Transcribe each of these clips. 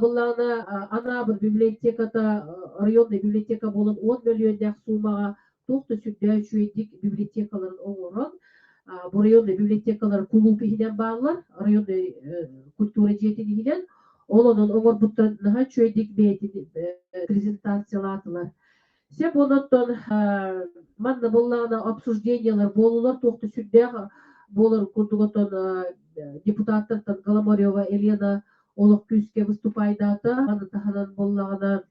Буоллаҕына Анаабыр библиотеката районнай библиотека буолан 10 мөлүйүөннээх суумаҕа туох да сүрдээх үчүгэйдик библиотекаларын оҥорон, бу районнай библиотекалар кулууп иһинэн бааллар, районнай культура дьиэтин иһинэн. Ол онон оҥорбуттарын наһаа үчүгэйдик бэйэтин презентациялаатылар. Сөп онон манна буоллаҕына обсуждениелар буолулар, туох да сүрдээх буолар курдук оттон депутаттартан Голомарева Елена олох күүскэ выступайдаата. Маны таһынан буоллаҕына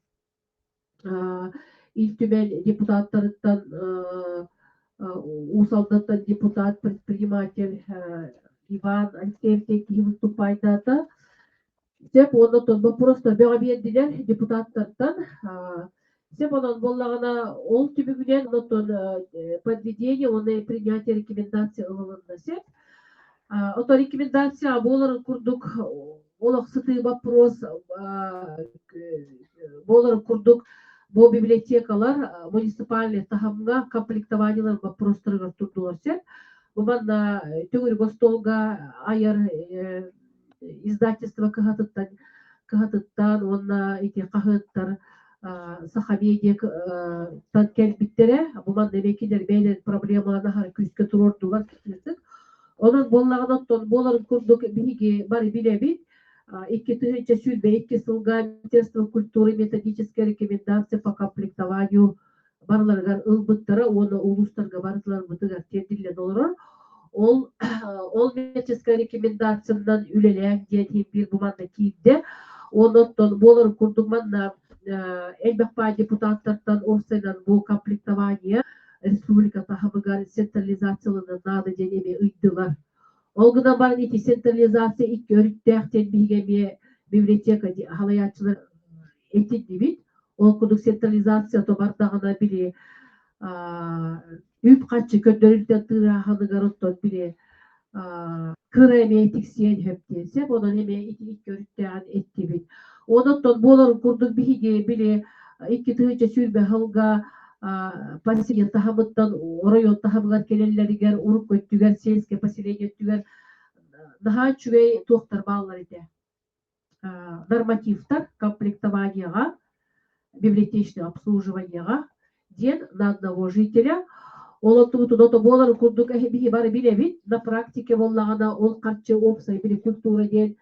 Ил Түмэн депутаттарыттан Уус Алдантан депутат, предприниматель Иван Алексеев киһи выступайдаата. Сөп уонна оттон боппуруостар бөҕө биэрдилэр депутаттартан. Сөп онон буоллаҕына ол түмүгүнэн оттон подведение уонна принятие рекомендаций ылылынна сөп. Оттон рекомендация буоларын курдук олох сытыы боппуруос буоларын курдук бу библиотекалар муниципальный таһымҥа комплектованиелар боппуруостарыгар турдулар сөп. Бу манна төгүрүк остуолга айар издательство кыһатыттан уонна ити хаһыаттар Сахамедиа кэлбиттэрэ. Бу манна эмиэ кинилэр бэйэлэрин проблемаларын аһары күүскэ туруордулар. Онон буоллаҕына оттон буоларын курдук биһиги бары билэбит. 2022 сылга Министерство культуры методическая рекомендация по комплектованию барыларыгар ылбыттара уонна улуустарга барытыларбытыгар тиэрдиллэн олорор. Ол методическая рекомендациянан үлэлээн диэн биир бу манна киирдэ. Уонна оттон буоларын курдук манна элбэх баай депутаттартан уопсайынан бу комплектование республика таһымыгар централизацияланар наада диэн эмиэ ыйдылар. Ол гынан баран ити централизация икки өрүттээх диэн биһиги эмиэ библиотека халайааччылар этиннибит. Ол курдук централизация тобардаҕына били үп-харчы көрдөрүлтэн тыырааһыныгар оттон били кыра эмиэ тиксиэн сөп диэн сөп. Онон эмиэ ити икки өрүттээҕин эттибит. Онон буоларын курдук биһиги били 2020 сылга поселение таһымыттан оройуон таһымыгар кэлэллэригэр урукку өттүгэр сельское поселение өттүгэр наһаа үчүгэй туохтар бааллар этэ нормативтар комплектованияҕа библиотечное обслуживанияҕа диэн на одного жителя. Ол оттубутун ото буоларын курдук биһи бары билэбит, на практике буоллаҕына ол харчы уопсай били культура диэн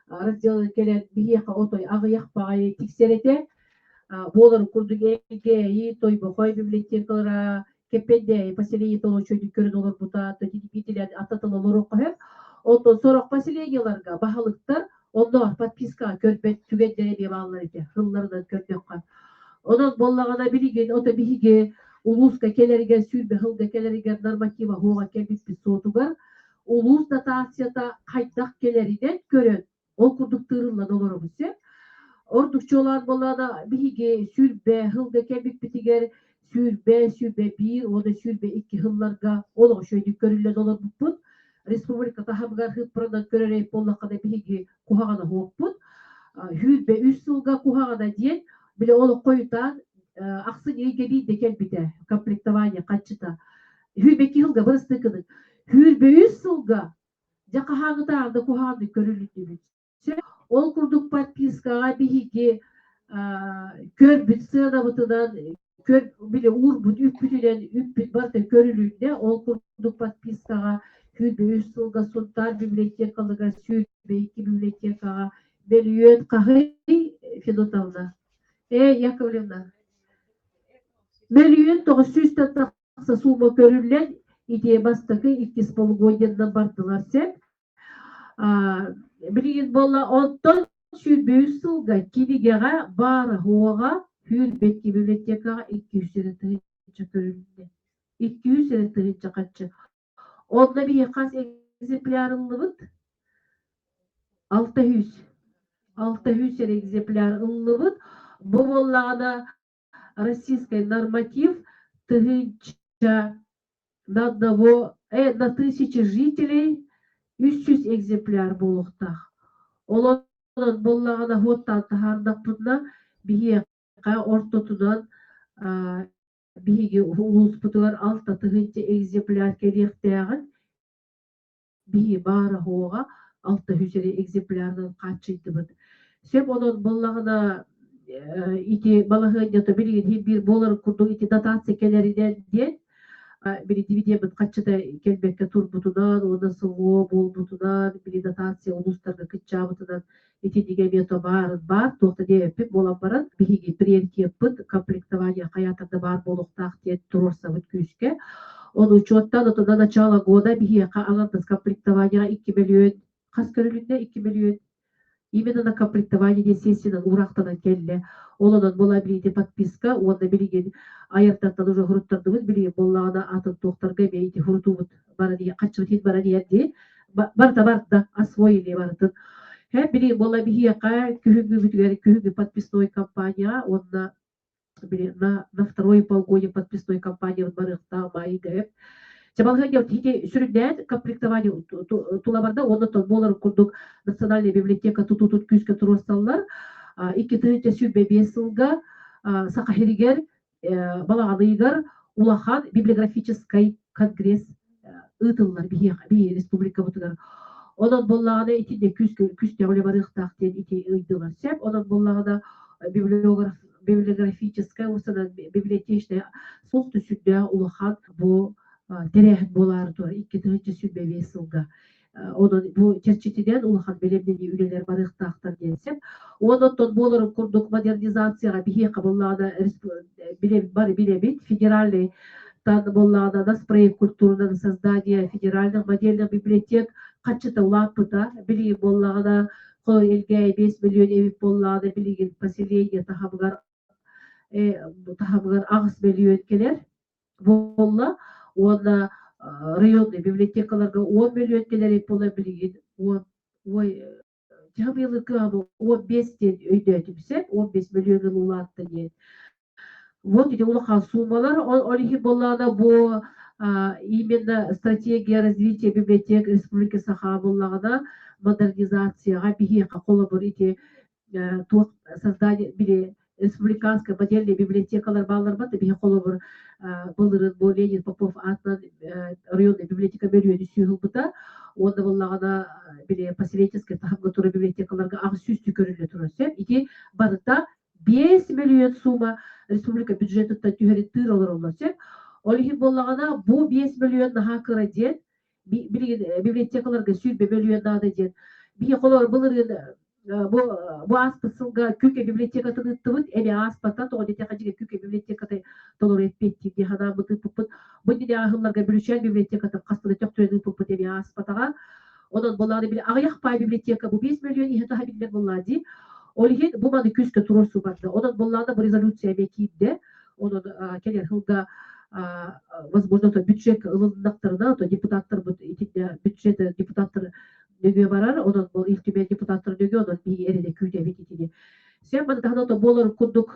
раздел кэлэн биһиэхэ отой аҕыйах баҕайы тиксэр этэ. Буоларын курдук Элгээйи, Тойбохой библиотекалара, Кэппэндээйи поселение толочуйдук көрөн олорбута, тилэн ататыл олоруохха сөп. Онтон сорох поселениеларга баһылыктар онно подписка көрбөт түгэннэрэ эмиэ бааллар этэ, сылларынан көрдөххө. Онон буоллаҕына билигин ото биһиги улууска кэлэригэр 20 сылга кэлэригэр норматива суоҕа кэлбиппит суотугар улуус дотацията хайдах кэлэринэн көрөн ол курдук тыырыллан олоробут сөп. Ордук чуолаан буоллаҕына биһиги 20 сылга кэлбиппитигэр 20, 21 уонна 22 сылларга олох үчүгэйдик көрүллэн олорбуппут. Республика таһымыгар сыыппаранан көрөр буоллаххына биһиги куһаҕана суохпут. 23 сылга куһаҕана диэн били олох хойутаан ахсын ыйга биирдэ кэлбитэ комплектование хаччыта. 22 сылга бырастыы 23 сылга дьэ хаһааҥҥытааҕы да куһаҕаннык көрүлүннүбүт. Ол курдук подпискаҕа биһиги көрбүт сыанабытынан көр били уурбут үппүтүнэн үппүт барыта көрүлүннэ. Ол курдук подпискаҕа 23 сылга Сунтаар библиотекалыгар 22 библиотекаҕа мөлүйүөн хаһый Федотовна? Э, Яковлевна. Мөлүйүөн 900 тахса суума көрүллэн ити бастакы иккис полугодиянан бардылар сөп. Билигин буолла онтон 23 сылга кинигэҕэ баара-суоҕа 22 библиотекаҕа 200 эрэ тыһыынча көрүлүннэ. 200 эрэ тыһыынча харчы. Онно биһиэхэ хас экземпляр ыллыбыт? 600. 600 эрэ экземпляр ыллыбыт. Бу буоллаҕына российский норматив тыһыынча на одного, на тысячу жителей 300 экземпляр буолуохтаах. Олонон буоллаҕына хуоттаан таһаардахпытына биһиэхэ ортотунан биһиги улууспутугар 6 тыһыынча экземпляр кэлиэхтээҕин биһи баара-суоҕа 600 эрэ экземплярынан хааччыйдыбыт. Сөп онон буоллаҕына ити балаһыанньата билигин иһин биир буоларын курдук ити дотация кэлэринэн диэн били дивидеммит хаччыта кэлбэккэ турбутунан уонна СВО буолбутунан били дотация улуустарга кыччаабытынан итиннигэ эмиэ баарын баар туох да диэбэппит буолан баран биһиги приоритеппыт комплектование хайаатар да баар буолуохтаах диэн туруорсабыт күүскэ. Ону учуоттаан отунан начало года биһиэхэ аҥардас комплектованияҕа 2 мөлүйүөн хас көрүлүннэ 2 мөлүйүөн именно на комплектование диэн сессиянан уураахтанан кэллэ. Ол онон була билиити подписка уонна билигин айартартан уже хуруттардыбыт билигин буоллаҕына атын туохтарга эмиэ ити хурутуубут баран иһэ хаччыбыт иһин баран иһэр дии барыта барда освоили барытын һэ билигин буолла биһиэхэ күһүҥҥүбүтүгэр күһүҥҥү подписной компания уонна били на второе полгодие подписной компаниябыт барыахтаах баайыга Чабалга ити сүрүннээн комплектование тула барда уонна буоларын курдук национальная библиотека тутуутун күүскэ туруорсаллар. 2025 сылга Саха сиригэр балаҕан ыйыгар улахан библиографическай конгресс ыытыллар биһиэхэ биһи республикабытыгар. Онон буоллаҕына итиннэ күүстээх үлэ барыахтаах диэн ити ыйдылар сөп. Онон буоллаҕына библиограф библиографическая уонна библиотечная суох сүрдээх улахан бу тэрээһин буолаары турар 2025 сылга. Онон бу чэрчитинэн улахан бэлэмнэнии үлэлэр барыахтаахтар диэн сөп. Онон буоларын курдук модернизацияҕа биһиэхэ буоллаҕына бары билэбит федеральный тан буоллаҕына нацпроект культурного создания федеральных модельных библиотек хаччыта улааппыта билигин буоллаҕына Элгээйи 5 миллион эбит буоллаҕына билигин поселение таһымыгар таһымыгар 8 миллион кэлэр буолла уонна районный библиотекаларга 10 миллион кэлэр эбит буолла билигин 10 ой төһө быйылгы 15 диэн өйдөөтүм сөп 15 миллион улаатта диэн. Вот эти улахан суммалар ол иһин буоллаҕына бу именно стратегия развития библиотек Республики Саха буоллаҕына модернизацияҕа биһиэхэ холобур ити туох создание били республиканская модельная библиотекалар бааллар биһи холобур былырын бу Ленин Попов аатынан районная библиотека бөрүөнү сүүһүлбута уонна буоллаҕына били поселенческий таһымга турар библиотекаларга 800 көрүллэ турар сөп ити барыта 5 миллион суума республика бюджетыттан түһэрин олороллор сөп. Ол иһин буоллаҕына бу 5 миллион наһаа кыра диэн билигин библиотекаларга 20 миллион наада диэн биһи холор былырыын бу бу ааспыт сылга Күкэ библиотекатын ыыттыбыт эми ааспата тоҕо диэтэххэ дьиҥэ Күкэ библиотеката толору эппиэттиир дии санаабыт ыыппыппыт бу иннинэ ааһылларга Бүлүчээн библиотекатын хаста да төхтүрэн ыыппыппыт эми ааспатаҕа. Онон буоллаҕына били аҕыйах паай библиотека бу 5 миллион иһэ таһа биллэр буоллаа дии. Ол иһин бу маны күүскэ туруорсуу барда. Онон буоллаҕына бу резолюция эмиэ киирдэ. Онон кэлэр сылга возможно то бюджет ылыннахтарына то депутаттарбыт итиннэ бюджет депутаттар нөҥүө барар. Онон бұл Ил Түмэн депутаттар нөҥүө онон биһиги эрэнэ күүтэбит итини. Сен маны таһынан то буолар курдук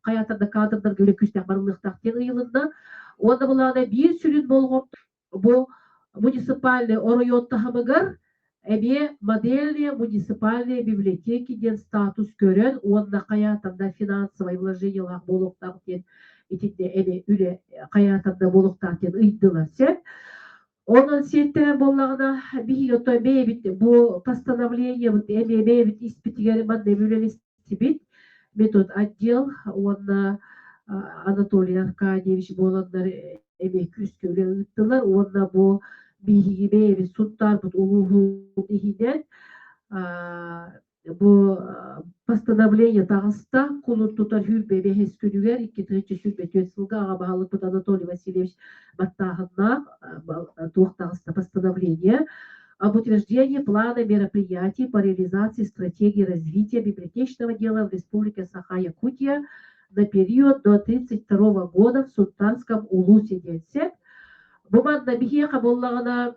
хайаатарда кадрдарга үлэ күүстээх барыллыахтаах диэн ыйылынна. Уонна булаана биир сүрүн болҕомто бу муниципальный оройуон таһымыгар эмиэ модельные муниципальные библиотеки диэн статус көрөн уонна хайаатарда финансовай вложениелаах буолуохтаах диэн итиннэ эмиэ үлэ хайаатарда буолуохтаах диэн ыйдылар сөп. Онон сиэттэрэн буоллаҕына биһиги ото бэйэбит бу постановлениебыт эмиэ бэйэбит испитигэр манна үлэлэстибит метод отдел уонна Анатолий Аркадьевич буоланнар эмиэ күүскэ үлэ ыыттылар уонна бу биһиги бэйэбит Сунтаарбыт улууһун иһинэн бу постановление таҕыста кулун тутар 25 күнүгэр 2024 сылга аҕа баһылыкпыт Анатолий Васильевич баттааһыннаах туох таҕыста постановление об утверждении плана мероприятий по реализации стратегии развития библиотечного дела в Республике Саха-Якутия на период до 1932 года в Сунтарском улусе диэн сөп. Бу манна биһиэхэ буоллаҕына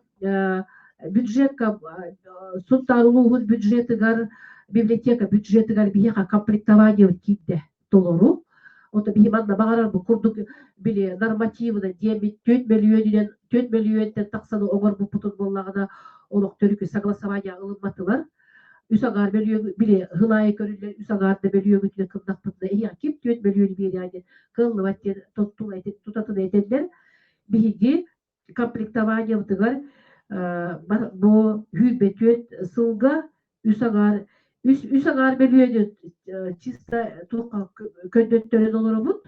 бюджетка Сунтаар улууһун бюджетыгар библиотека бюджетыгар биһиэхэ комплектование киирдэ толору. Ото биһи манна баҕарар бу курдук били нормативно диэммит 4 мөлүйүөнүнэн 4 мөлүйүөнтэн тахсаны оҥорбуппутун буоллаҕына олох төрүкү согласование ылымматылар. Үс агаар мөлүйүөн били хылаайы көрүллэр үс агаар да мөлүйүөҥүтүнэн кымнахпытына эһиэхэ ким 4 мөлүйүөнү биэриэ диэн кыаллыбат диэн тутатына этэллэр. Биһиги комплектованиебытыгар бу 24 сылга үс агаар Үс аҥаар мөлүйүөнү чисто туохха көрдөттөрөн олоробут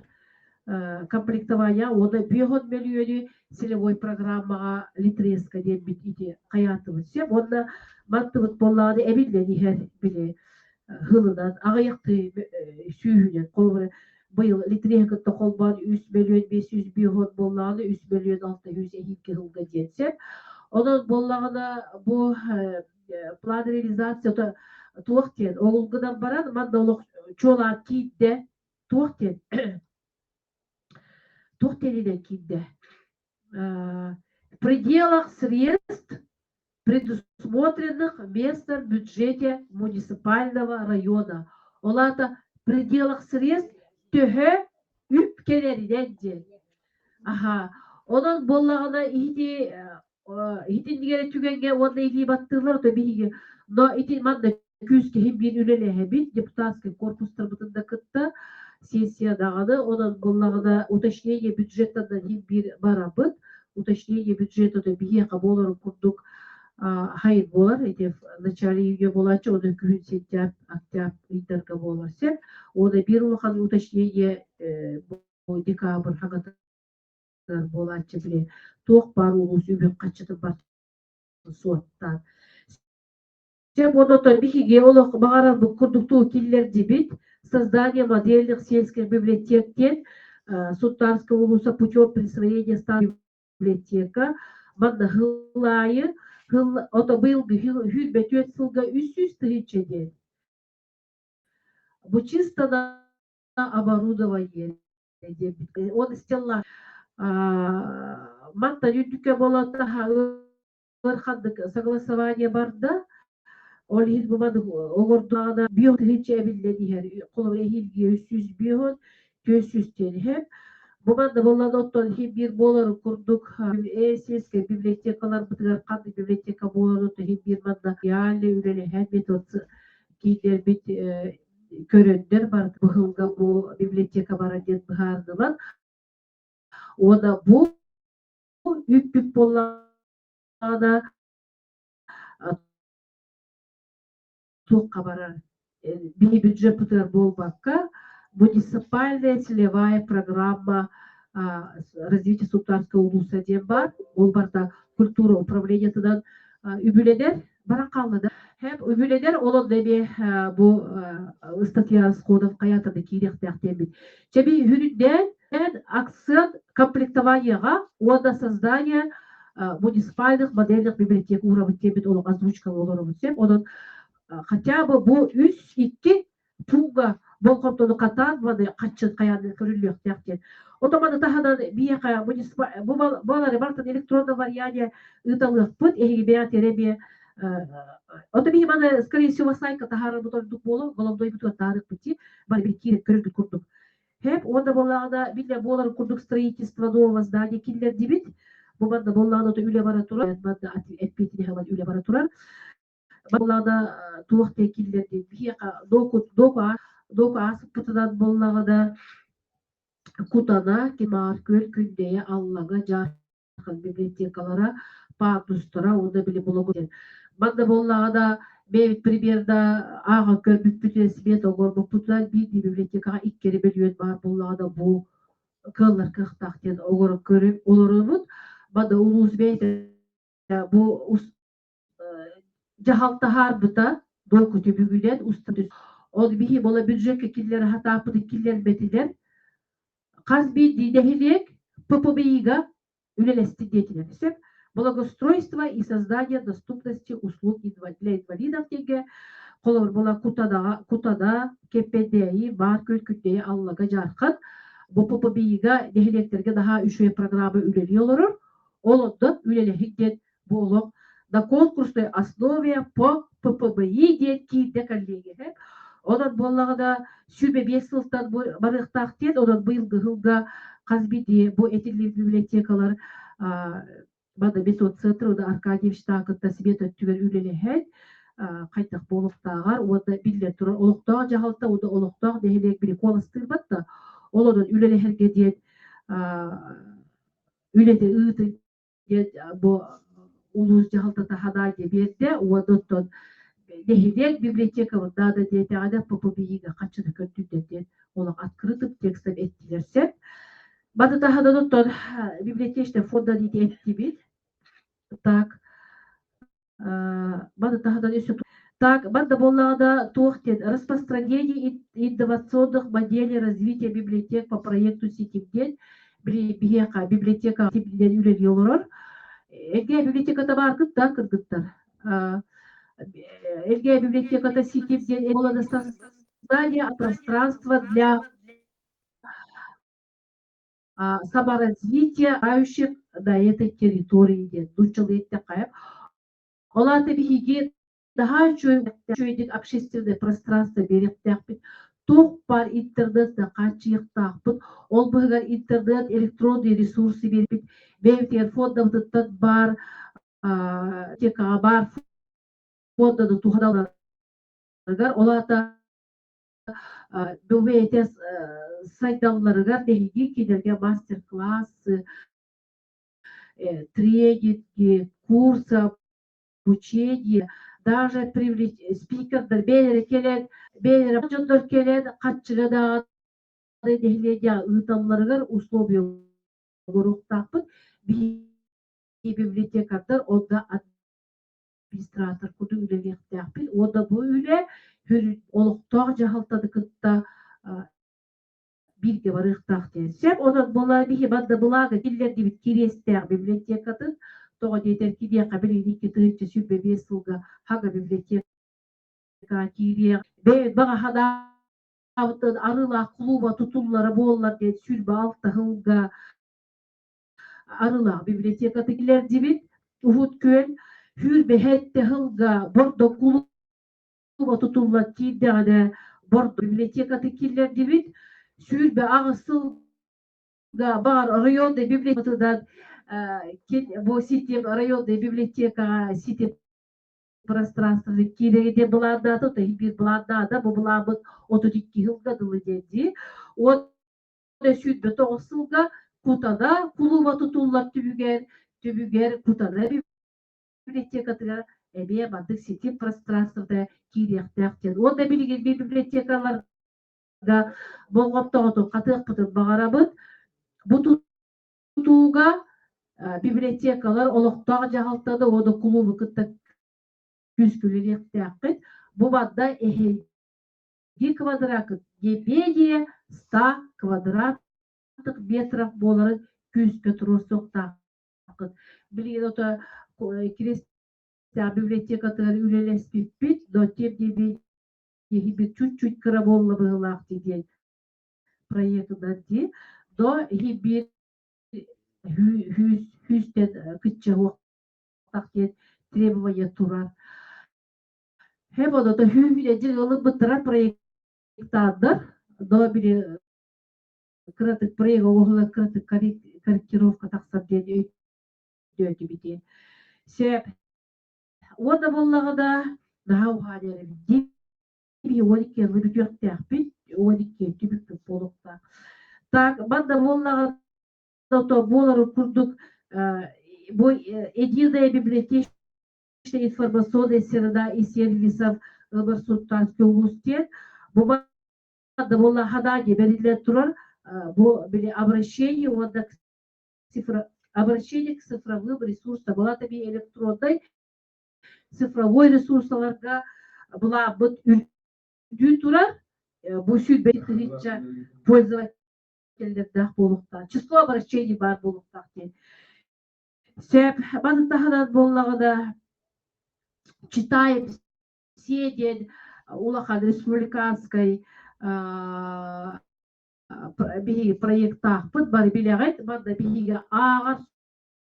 комплектование уонна 5 мөлүйүөнү целевой программаҕа Литреска диэммит ити хайаатыбыт сөп уонна мантыбыт буоллаҕына эбиллэн иһэр били сылынан аҕыйахтыы сүүһүнэн холобура быйыл Литреһи кытта холбоон 3 550 буоллаҕына 3 600 эһиилги сылга диэн сөп. Онон буоллаҕына бу план реализацията туох диэн ол гынан баран манна олох чуолаан киирдэ туох диэнинэн киирдэ в пределах средств, предусмотренных в местном бюджете муниципального района. Ол аата в пределах средств төһө үп кэлэринэн диэн. Аха. Онон буоллаҕына ити итиннигэр түгэҥҥэ уонна илии баттыыллар то биһиги но ити манна күүс киһи биир үлэлэһэбит депутатскай корпустарбытын да кытта сессия даҕаны онон буоллаҕына уточнение бюджеттан биир барабыт уточнение бюджета биһиэхэ буоларын курдук хайыр буолар ити в начале июня буолааччы оны күһүн сентябрь октябрь ыйдарга буолар сеп уонна биир улахан уточнение декабрь хаҥатыгар буолааччы били туох баар улуус үбүн хаччытын бар суоттаан. Дьэ, онон биһиги олох баҕарарбыт курдук туу киллэрдибит. Создание модельных сельских библиотек диэн Сунтарская улууса путем присвоения статуса библиотека манна сыл аайы ото быйылгы 24 сылга 300 тыһыынча диэн. Бу чисто на оборудование диэбит. Он стелла мантан үрдүккэ буолан ыарханнык согласование барда. Ол иһин бу маны оҥордоҕуна 5 тыһыынча эбиллэн иһэр. Холобура эһиилги 305, 400 диэн иһэр. Бу манна буоллан оттон иһин биир буоларын курдук сельскэй библиотекаларбытыгар ханнык библиотека буоларын иһин биир манна реальный үлэлэһэн метод кииннэрбит көрөннөр бар быһылга бу библиотека бара диэн быһаардылар. Уонна бу үп буоллаҕына туохха барар биһи бюджеппытыгар буолбакка муниципальная целевая программа развития Сунтарского улууса диэн бар. Ол барда культура управлениетынан үбүлэнэр баран хаалла да. Хэп үбүлэнэр олон эмиэ бу статья расходов хайата да киириэхтээх диэммит. Чэби хүрүндээн акцент комплектованияҕа уонна создание муниципальных модельных библиотек уурабыт диэбит олох озвучка олоробут сеп. Онон хотя бы бу үс икки пууга болҕомтону хатаан маны хаччын хайааны көрүллүөхтээх диэн. Ото маны таһынан биһиэхэ бу балары барытын электронный варианте ыыталыахпыт, эһиги бэйэҕит эрэ ото биһи маны скорее всего сайтка таһаарарбыт ордук буолуо, головнойбутугар таарыахпыт дии, бары били киирэн көрөргүт курдук. Хэп уонна буоллаҕына биллэ буолар курдук строительство нового здания киллэрдибит. Бу манна буоллаҕына ото үлэ бара турар, манна эппиэтинэһэ үлэ бара турар. Буоллаҕына туох диэн киллэрдим биһиэхэ доку доку доку ааспытынан буоллаҕына Кутана, Кимаар Күөл, Күндэйэ, Аллаҥа, Дьаархан библиотекалара, пандустара уонна били булугу диэн. Манна буоллаҕына бэйэбит примерно ааҕан көрбүппүтүнэн смета оҥорбуппутунан биирдии библиотекаҕа икки эрэ мөлүйүөн баар буоллаҕына бу кыаллар кыахтаах диэн оҥорон көрөн олоробут. Манна улуус бэйэтэ бу дьаһалтаһаарбыта дойку түбүгүнэн устан ол биһи бола бюджекка киллэрэ сатааппытын киллэрбэтилэр хас биирдии нэһилиэк ППБИ-га үлэлэстин диэтилэр сөп благоустройство и создание доступности услуг для инвалидов диэҥҥэ холобур була Кутадаҕа Кутада Кэппэндээйи Баар Күөл Күндэйэ Аллага Дьаархан бу ППБИ-га нэһилиэктэргэ наһаа үчүгэй программа үлэлии олорор ол онтон үлэлэһин диэн бу олох на конкурсной основе по ППБИ диэн киирдэ коллегия. Онон буоллаҕына 25 сылтан бу барыахтаах диэн онон быйылгы сылга хас биирдии бу этиллибит библиотекалар манна методцентр уонна Аркадьевичтаах кытта смета өттүгэр үлэлэһэн хайдах буолуохтааҕар уонна биллэн турар олохтоох дьаһалта уонна олохтоох нэһилиэк били куоластыырбат да ол онон үлэлэһэргэ диэн үлэтэ ыытын диэн бу улуус дьаһалтата ханаа диэ биэрдэ уонна оттон Нэһилиэк библиотекабыт наада диэтэҕинэ ППБИ-га хаччыны көрдүүрдэр диэн олох открытым текстэн эттилэр сөп. Бары таһынан оттон библиотечнай фонда диэти эттибит. Так, бары таһынан өссө так, манна буоллаҕына туох диэн распространение инновационных моделей развития библиотек по проекту ситим диэн биһиэхэ библиотека диэн үлэлии олорор. Эгэ библиотеката бааргыт да кыргыттар? Эргэ библиотеката ситим диэн создание пространства для саморазвития желающих на этой территории диэн нууччалыы эттэххэ. Ол аата биһиги наһаа үчүгэйдик общественное пространство биэриэхтээхпит, туох баар интернетнэ хааччыйыахтаахпыт, ол быһыгар интернет электронные ресурсы биэрбит, бэйэбитигэр фондабытыттан баар библиотекаҕа баар фонданы туһаналларыгар, ол аата бу бэйэтэ сайдалларыгар биһиги кинилэргэ мастер-классы, тренинги, курсы обучение, даже привлечь спикердэр бэйэлэрэ кэлэн, бэйэлэрэ дьоннор кэлэн хаччыга даҕаны нэһилиэнньэҕэ ыыталларыгар условия оҥоруохтаахпыт. Биһиги библиотекардар онно администратор курдук үлэлиэхтээхпит. Уонна бу үлэ олохтоох дьаһалтаны кытта бииргэ барыахтаах диэн сөп. Онон була биһи манна былааны киллэрдибит Кириэстээх библиотекатын. Тоҕо диэтэр киниэхэ билигин 2025 сылга хага библиотека киириэх. Бэйэбит баҕа санаабытын Арыылаах кулууба тутуллара буоллар диэн 26 сылга Арыылаах библиотекаты киллэрдибит. Уһут күөл сүүрбэһэттэ сылга Бордоҥ кулууба тутуллан киирдэҕинэ Бордоҥ библиотекаты киллэрдибит. 28 сылга баҕар районный библиотекатынан бу ситим районный библиотекаҕа ситим пространствоны киирэги диэн былааннаата, то биир былааннаата, бу былааммыт 32 сылга дылы диэн дии. Уонна 29 сылга Кутана кулууба тутуллар түбүгэр Кутана библиотекатыгар эмиэ маннык ситим пространствота киириэхтээх диэн. Уонна билигин библиотекаларга болҕомтоҕутун хатыахпытын баҕарабыт. Бу тутууга библиотекалар олохтоох дьаһалтаны уонна кулуубу кытта күүскэ үлэлиэхтээххит. Бу манна эһиги квадракыт не менее 100 квадратных метров буоларын күүскэ туруорсуохтааххыт. Билигин ото Киристээх библиотекатыгар үлэлэспиппит, но тем не менее чуть-чуть кыра буолла быһыылаах диэн проектынан дии. Но биир сүүстэн кыччаһуохтаах диэн требование турар. Хэм оното хүүһүнэдьи ылыммыттара проектаннар, но били кыратык проект оҥоһуллар кыратык корректировка тахсар диэн өйдөөтүбүт. Сөп. Уонна буоллаҕына наһаа уһаан эрэбит дии. 12 ылы бүтүөхтээхпит, 12 түбүкпүт буолуохтаах. Так, манна буоллаҕына то буоларын курдук бу единая библиотечная информационная среда и сервисов Ылбар Султанский улуус диэн бу манна буолла ханаане бэриллэн турар бу били обращение уонна цифра обращение к цифровым ресурсам была таби электроннай цифровой ресурсаларга былааммыт үрдүү турар бу 105 тыһыынча пользователлэрдээх буолуохтаах число обращений баар буолуохтаах диэн сөп маны таһынан буоллаҕына читаем все диэн улахан республиканскай биһиги проектаахпыт бары билэҕит манна биһиги ааҕар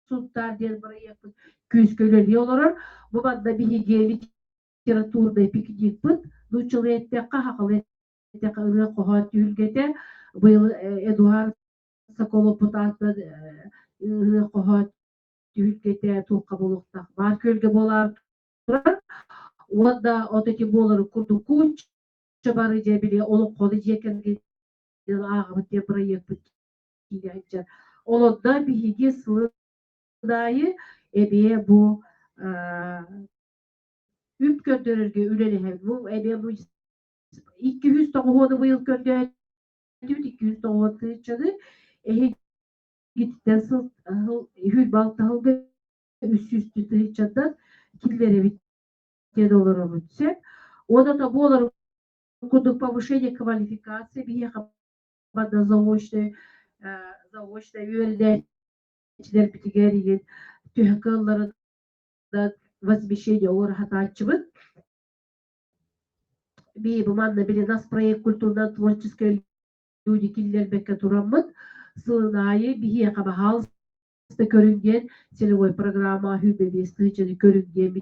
Сунтаар диэн бырайыакпыт күүскэ үлэлии олорор. Бу манна биһиги литературнай пикникпыт нууччалыы эттэххэ, сахалыы эттэххэ ырыа-хоһоон түһүлгэтэ. Быйыл Эдуард Соколовпут аатынан ырыа-хоһоон түһүлгэтэ туохха буолуохтаах баар күөлгэ буолаары турар. Уонна от эти буолары курдук куча бары дьэ били олоҥхону дьиэ кэргэн ааҕабыт диэн бырайыакпыт киирэ сылдьар. Олордо биһиги сылын аайы эбиэ бу Үп көрдөрөргө үлэлэһэбит. Бу эбиэ бу 290 быйыл көрдөөтүбүт, 290 тыһыынчаны эһигиттэн сыл үһү балтаһылга 300 тыһыынчаттан киллэрэбит диэн олоробут. Сөп. Уонна буолар курдук повышение квалификации биһиэхэ бада заочная үөрэнээччилэрбитигэр игин төһө кыалларынан возмещение оҥоро сатааччыбыт. Би бу манна били нас проект культурно-творческой люди киллэрбэккэ тураммыт сылын аайы биһиэхэ баһаалыста көрүҥ диэн целевой программа 105 тыһыынчаны көрүҥ диэн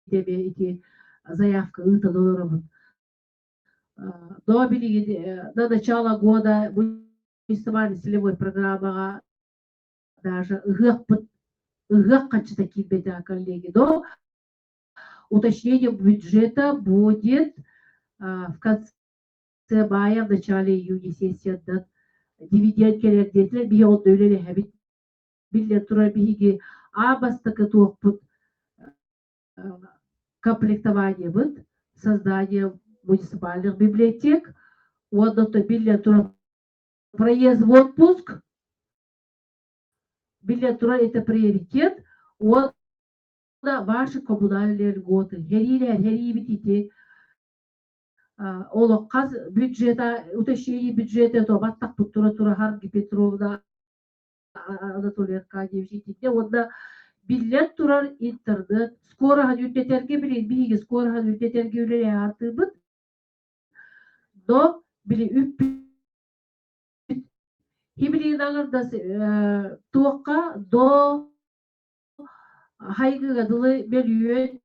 ити заявка ыытан олоробут. До билигин на начало года муниципальный целевой программаҕа даже ыһыахпыт ыһыах хаччыта киирбэтэ, коллеги. Но уточнение бюджета будет в конце мая, в начале июня сессиядан дивиденд кэлэр диэтилэр. Биһи ол үлэлэһэбит. Биллэн турар, биһиги а бастакы туохпут комплектованиебыт, создание муниципальных библиотек, уонна биллэн турар проезд в отпуск, биллэн турар, это приоритет, уонна ваши коммунальные льготы. Хэриилэр, хэриибит ити олох хас бюджета, уточнение бюджета то баттахпыт тура тура Харги Петровна, Анатолий Аркадьевич итиннэ уонна биллэн турар интернет скороһын үрдэтэргэ билин биһиги скороһын үрдэтэргэ үлэлэһэ сатыыбыт, но били үппүт хибилиин аҥардас туохха до хайгыга дылы мөлүйүөн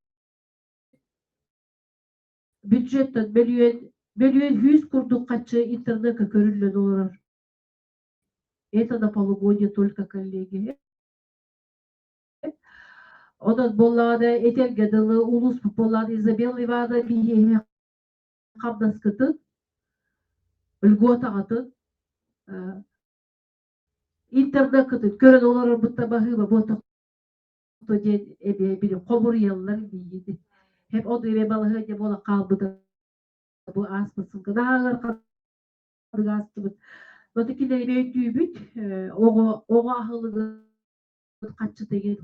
бюджеттан мөлүйүөн мөлүйүөн 100 курдук хаччы интернетка көрүллэн олорор. Это на полугодие только, коллеги. Онон буоллаҕына этэргэ дылы улууспут буоллаҕына Изабелла Ивановна биһиэхэ хамнаскытын, льготаҕытын, интернеккытын көрөн олорорбут да баһыыба буотах диэн эбиэ били хомуруйаллар диигит. Хеп ону эбэ балаһыанньа буола хаалбыта бу ааспыт сылга наһаа астыбыт. Вот кинилэри өйдүүбүт, оҕо оҕо аһылыгын хаччыта деген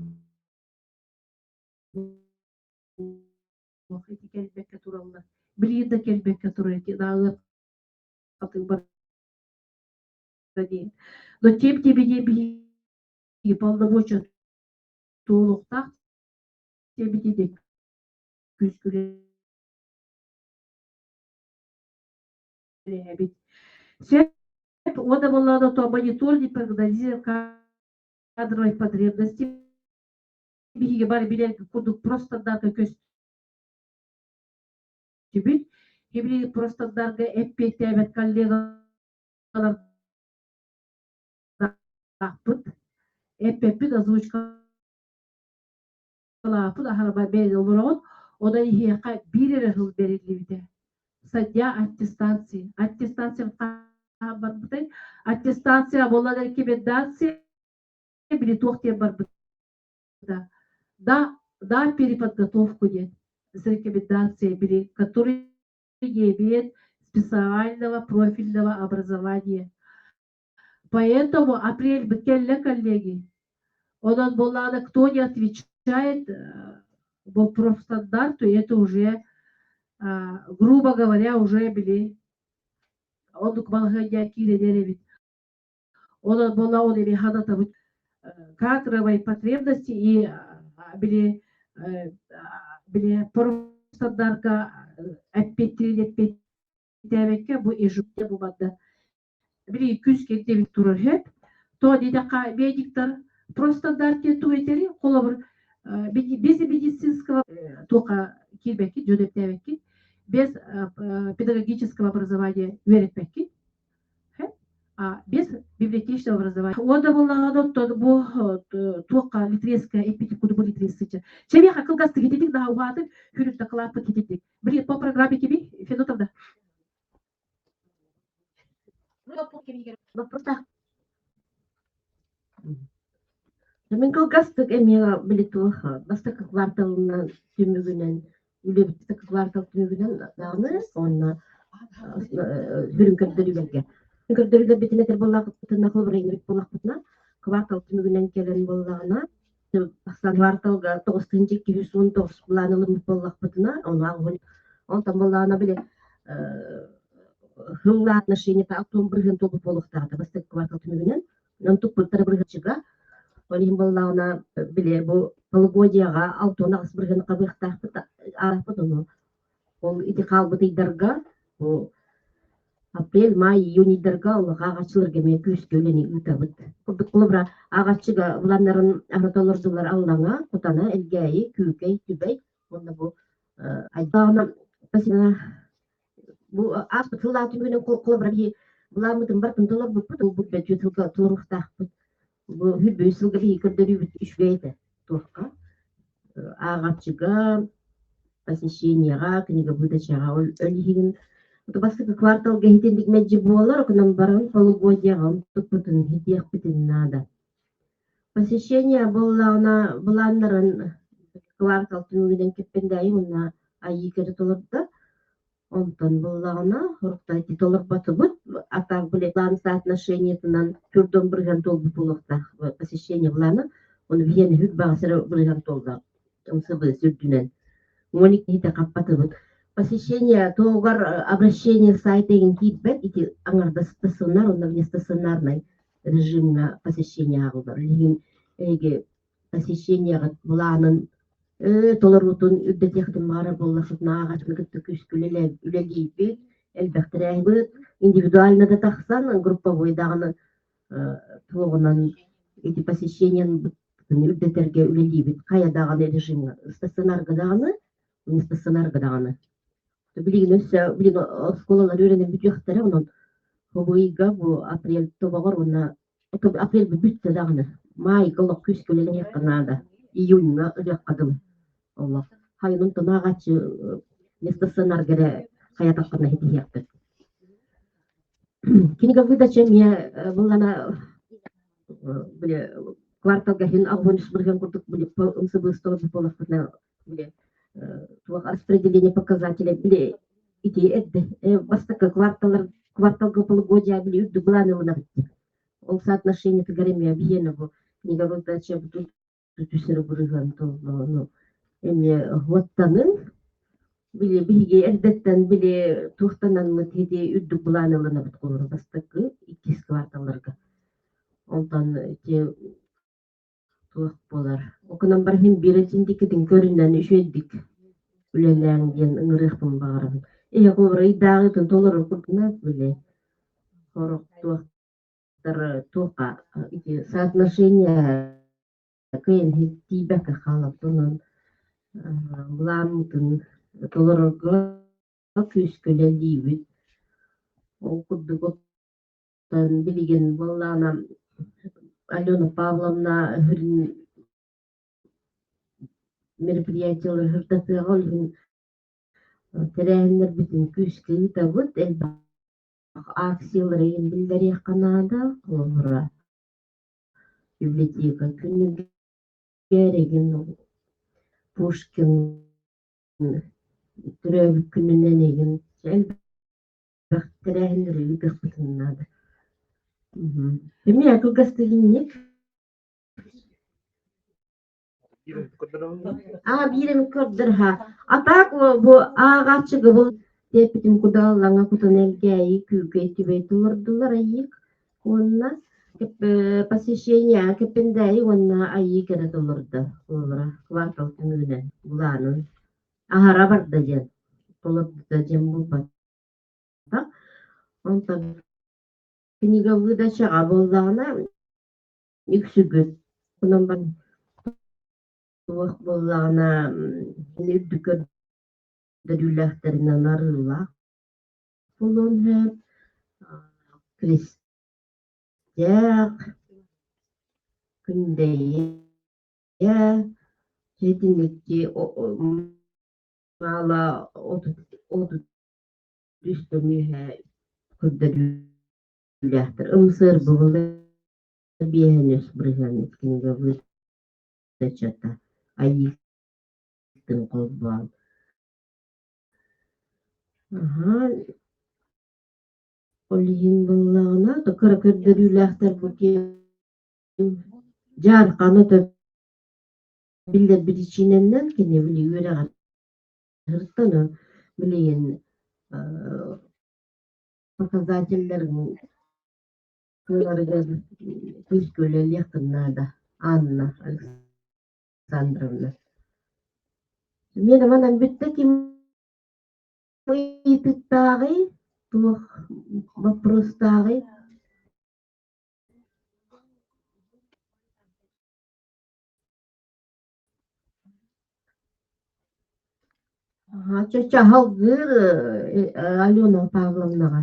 ити кэлбэккэ тураллар. Билигин да кэлбэккэ турар ити наалыат диэн. Но тем не менее биһиги полномочия туолуохтаах диэбитин күүскүлээбит. Сөп уонна буоллаҕына то мониторинг прогнозирование кадровой потребности биһиги бары билэргэ курдук профстандарка көстүбүт. Кибили профстандарга эппиэттээбэт коллегалардаахпыт. Эппеппит озвучкалааппыт аһарба бэйэн олороҕут. Онон иһиэхэ биир эрэ сыл бэриллибитэ. Статья аттестации. Аттестация барбытай. Аттестация буолан рекомендация били туох диэн барбыта. Да, да переподготовку диэн с рекомендацией били, который не имеет специального профильного образования. Поэтому апрель кэллэ, коллеги. Онон буоллаҕына кто не отвечает по профстандарту, это уже, грубо говоря, уже били оннук балаһыанньа киирэн эбит. Онон буолла ол эми ханатабыт кадровой потребности и били били профстандарка эппиэттиирин эппиэттээбэккэ бу ежупте бу манна били күс кирдебит турар хөп. То диэтэххэ медиктар профстандарт диэн тугу этэрий? Холобур, без медицинского туохха киирбэккин, дьон эптээбэккин, без педагогического образования үөрэппэккин, а без библиотечного образования. Уонна буоллаҕына оттон бу туохха литрескэ эппитик курдук бу литрес сыча. Чэбиэхэ кылгастык ититик наһаа уһаатын хүрүн дакылааппыт ититик. Били по программе кими Федотовна? Вопрос. Мин кылгастык эмиэ били туох бастакы кварталынан түмүгүнэн. Үлэбит квартал түмүгүнэн даҕаны уонна сүрүн көрдөрүүлэргэ. Көрдөрүүлэрбитин этэр буоллахпытына, холобура буоллахпытына, квартал түмүгүнэн кэлэн буоллаҕына, тахсан кварталга 9219 былаан ылыммыт буоллахпытына, ону аҕыһын онтон буоллаҕына били хылла отношениета алтан бырыһыан туолбут буолуохтаах бастакы квартал түмүгүнэн. Онтукпуттара бырыһыччыга. Ол иһин буоллаҕына, били бу полугодияҕа 68 бырыһыан хабыахтаахпыт аахпыт ону. Ол ити хаалбыт ыйдарга бу апрель, май, июнь ыйдарга олох ааҕааччыларга эмиэ күүскэ үлэни ыытабыт. Курдук холобура ааҕааччыга былааннарын аһара толордулар Аллаҥа, Кутана, Элгээйи, Күүкэй, Түбэй уонна бу айдаҕына бу ааспыт сыллаах түмүгүнэн холобура биһи былааммытын барытын толорбуппут, ылбыт бөтүө сылга толоруохтаахпыт. Бу хүрбү сылга биһи көрдөрүүбүт үчүгэй этэ туохха ааҕааччыга, посещениеҕа, книга выдачаҕа ол иһигин бастакы кварталга иһитинник мэлдьи буолар, окунан баран полугодияҕа туппутун иһитиэхпитин наада. Посещение буоллаҕына былааннарын квартал түмүгүнэн кэппэндээйи уонна айыы кэрэ толордо. Онтон буоллаҕына хоруктар ити толорботубут, а так были план соотношениетынан түрдөн бырыһан туолбут буолуохтаах посещение былаана. Ону биһиэнэ үт баҕасыра бырыһан туолла МСБ үрдүнэн. Уон иккиһитэ хаппатыбыт. Посещение туогар обращение сайт эгин киирбэт ити аҥардас стационар, онно вне стационарнай режимҥа посещение ааҕыллар. Билигин эһиги посещениеҕыт былаанын толоруутун үрдэтиэххитин баҕарар буоллаххытына ааҕааччыны кытта күүскэ үлэлиибит, элбэх тэрээһибит, индивидуально да тахсан, групповой даҕаны туоҕунан ити посещениен үрдэтэргэ үлэлиибит. Хайа даҕаны режимҥа, стационарга даҕаны, не стационарга даҕаны. Билигин өссө билигин оскуолалар үөрэнэн бүтүөхтэрэ, онон бу ыйга бу апрель тобоҕор уонна апрель бүттэ даҕаны маайга олох күүскэ үлэлэһиэххэ наада. Июньҥа ырыахха дылы олох. Хайын онтон ааҕааччы стационарга эрэ хайатаххына ситиһиэхпит. Кинигэ выдача эмиэ буллана били кварталга иһин 83 бырыһыан курдук били ымсыбыыстолор буоллахпытына били туох распределение показателей били ити эрдэ бастакы кварталлар кварталга полугодия били үрдүк былаан ылынабыт ол соотношениетыгар эмиэ биһиэнэ бу книга выдача түсэр бырыһыан толлоону эмиэ уоттанын били биһиги эрдэттэн били туохтанаммыт ити үрдүк былаан ылынабыт холобура бастакы иккис кварталларга онтон ити туох буолар окунан барыһын биэрэтин көрүнэн үчүгэйдик үлэлээҥ диэн ыҥырыахпын баҕарабын. Ийэ холобура ыйдааҕытын толорор курдуна били сорох туохтар туохха ити соотношение кыайан тиийбэккэ хаалабыт. Онон былааммытын толорорго күүскэ үлэлиибит. Ол курдук билигин буоллаҕына Алена Павловна сүрүн мероприятиелары сырдатыаҕа, ол иһин тэрээһиннэрбитин күүскэ ыытабыт, элбэх акциялары иһин биллэриэххэ наада. Холобура, библиотека күнүгэр игин Пушкин төрөөбүт күнүнэн игин элбэх тэрээһиннэри ыытыахпытын наада. Эмиэ кылгастык инник. Аа, биир эмит көрдөр-ха. А так бу ааҕааччыга бу тиэппитин кудаллаҥа кутан Элгээйи, Күүкэй, Түбэй толордулар Айыык уонна посещение Кэппэндээйи уонна Айыы кэрэ толордо. Олора квартал түмүгүнэн былаанын аһара барда диэн толордо диэн булбатах. Онтон книга выдачаҕа буоллаҕына үксүгүт онон туох буоллаҕына үрдүк көрдөрүүлээхтэринэн арыылаах буолуон сөп, Кристээх, Күндэйэ, итинникки маала 33 көмүһэ көрдөрүүлээхтэр. Ымсыыр бугул 53% кинигэ выдачата айыытын холбоон. Аһаа, ол иһин буоллаҕына, кыра көрдөрүүлээхтэр бу киэҥ дьаарханы биллэр биричиинэннэн кини били үөрэҕэр сырыттан билигин показателлэрин кыыларыгар күүскэ үлэлиэххин наада Анна Александровна. Мин манан бүттэ ким ыйытыктааҕый, туох боппуруостааҕый? Чэ, салгыыр Алена Павловнаҕа.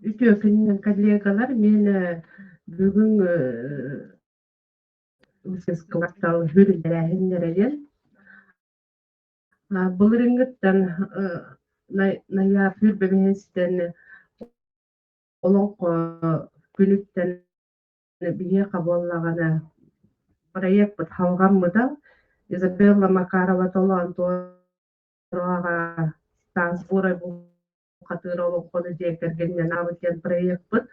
Үтүө күнүнэн коллегалар, мин бүгүн тэрээһиннэрэ диэн былырыыҥҥыттан Найаапыр бэбиһэстэн олоҥхо күнүттэн биһиэхэ буоллаҕына проекпыт халҕаммыта Изабелла Макарова толоон туораҕа Стас Бурай Хатыыра олоҥхону дьиэ кэргэнинэн аабыт диэн проекпыт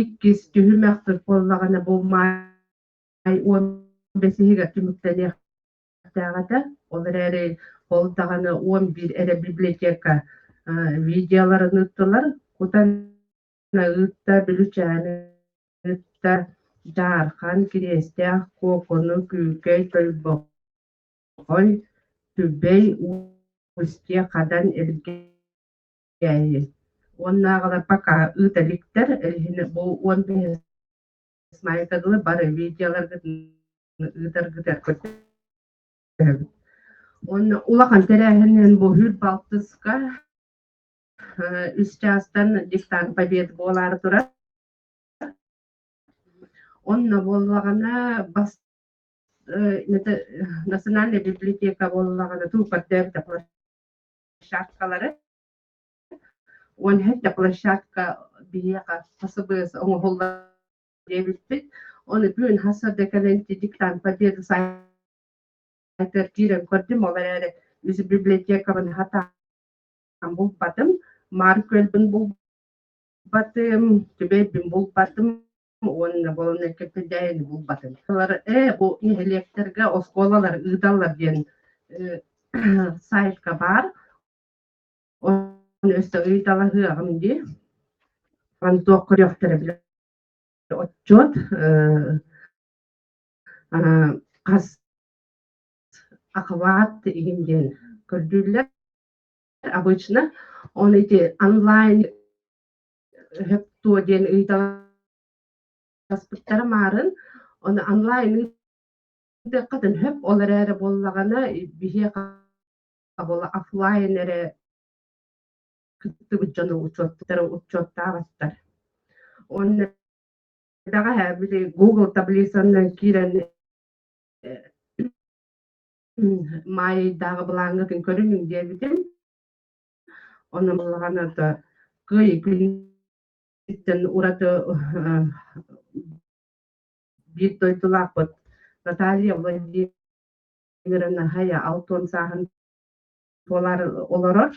иккис түһүмэхпит буоллаҕына бу маай 15-иһигэр түмүктэниэхтээх этэ. Ол эрээри ол даҕаны 11 эрэ библиотека видеоларын ыыттылар. Кутан ыытта, Бүлүчээни ыытта, Дьаархан, Кириэстээх, Куокуну, Күүкэй, Тойбохой, Түбэй, Устье, Хадан, Элгээйи. Уоннааҕылар пока ыыта иликтэр, бу 15 маайга дылы бары видеоларгытын ыытаргытыгар көрдөһөбүт. Уонна улахан тэрээһининэн бу Хүрб алтыска үс чаастан диктант победы буолаары турар. Онно буоллаҕына бас национальная библиотека буоллаҕына тууппардаабыта площадкалары уон площадка биһиэхэ ХСБС оҥоһуллар диэбиппит. Ону бүгүн хас да кэлэн диктант победы сайтар киирэн көрдүм, ол эрээри үс библиотекабын хатаан булбатым, Маар Күөлбүн булбатым, Түбэйбин булбатым уонна буолан кэппэдээйини булбатым. Ээ, бу нэһилиэктэргэ оскуолалар ыыталлар диэн сайтка баар. Оны өссө ыйыталаһыаҕым дии. Антуох көрүөхтэрэ билэ отчуот хас охват иһин диэн көрдүүллэр обычно. Он эти онлайн туо диэн ыйыталаспыттара маарын. Оны онлайн ыытыаххытын сөп, ол эрээри буоллаҕына биһиэхэ буола офлайн эрэ кыттыбыт дьону учуоттара учуоттаабаттар. Уонна бэҕэһээ били Google таблицанан киирэн маайдааҕы былааҥҥытын көрүнүҥ диэбитим. Онон буоллаҕына кыайыы күнүттэн ураты биир дойдулаахпыт Наталья Владимировна Хайа 60 сааһын туолар олорор.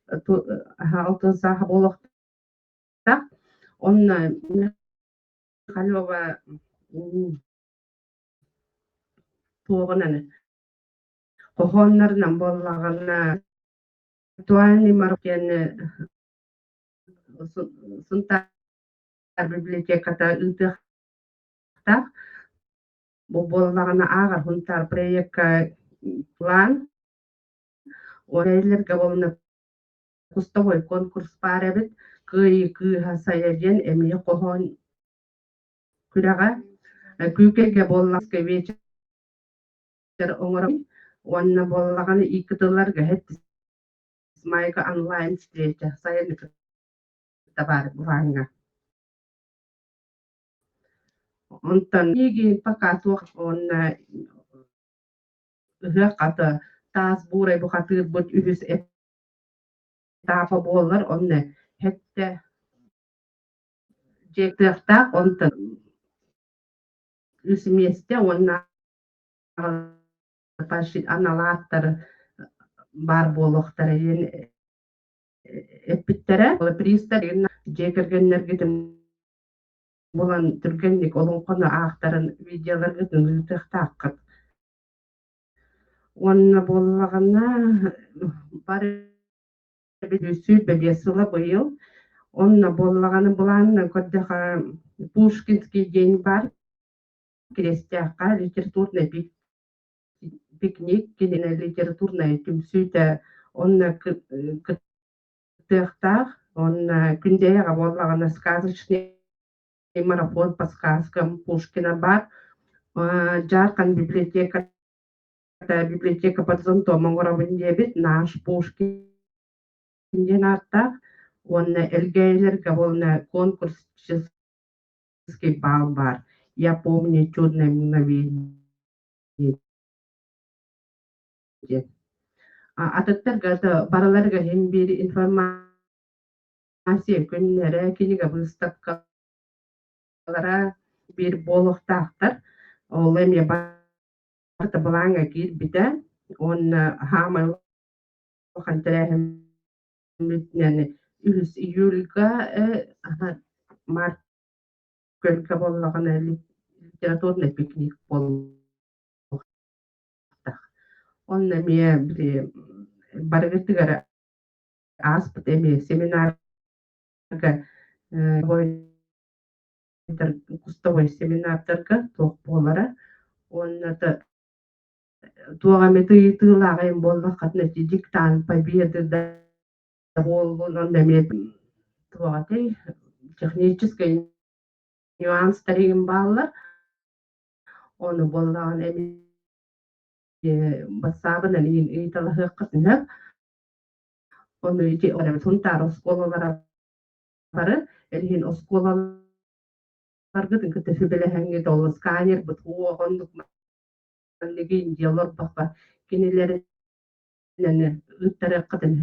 60 сааһа буолуохтаах. Онно Михалева туоҕунан хоһооннорунан буоллаҕына актуальный диэн Сунтаар библиотеката ыытыахтаах. Бу буоллаҕына ааҕар Сунтаар проекка план Орэллэргэ уонна кустовой конкурс баар эбит. Кыайыы кыыһа Сайа диэн эмиэ хоһоон күрэҕэ. Күүкэйгэ буоллаҕына вечер оҥорон уонна буоллаҕына икки тылларга майга онлайн встреча сайыны кытта баар былааҥҥа. Онтон миигин пока туох уонна ыһыах хата таас буурай бухатыырбыт үһүс этапа буолар онно хэттэ дьиэтыахтаах онтон үс миэстэ уонна Анал ааттар баар буолуохтара диэн эппиттэрэ. Пристар дьиэ кэргэннэргитин булан түргэнник олоҥхону аахтаран видеоларгытын ыытыахтааххыт. Уонна буоллаҕына бары 125 сыла быйыл. Онно буоллаҕына былаанынан көрдөхө Пушкинский день бар Крестяхха литературный пикник кинини литературнай түмсүүтэ онно кыттыахтаах. Онно Күндэйэҕэ буоллаҕына сказочный марафон по сказкам Пушкина баар. Дьаархан библиотека библиотека под зонтом оҥоробун диэбит наш Пушкин диэн ааттаах уонна Элгээйилэргэ уонна конкурс баал баар «Я помню чудное мгновение» диэн. Атыттарга да барыларыгар иһин биир информация күннэрэ, кинигэ быыстапкалара биир буолуохтаахтар. Ол эмиэ барыта былааҥҥа киирбитэ уонна хаамай улахан тэрээһиммитинэн үһүс июльга март көлгө буоллаҕына литературный пикник буолуохтаах. Онно эмиэ били барыгытыгар ааспыт эмиэ семинарга кустовой семинардарга туох буолара уонна туох эмэ ыйытыылаах буоллаххытына диктант победы да буоллун онно эмиэ туох этэй техническэй нюанстар игин бааллар ону буоллаҕына эмиэ бассаабынан игин ыйыталаһыаххытын сөп ону ити Сунтаар оскуолалара бары иһин оскуолаларгытын кытта сүбэлэһэҥҥит ол сканербыт уох оннук манныгын дии олорбокко кинилэринэн ыыттарыаххытын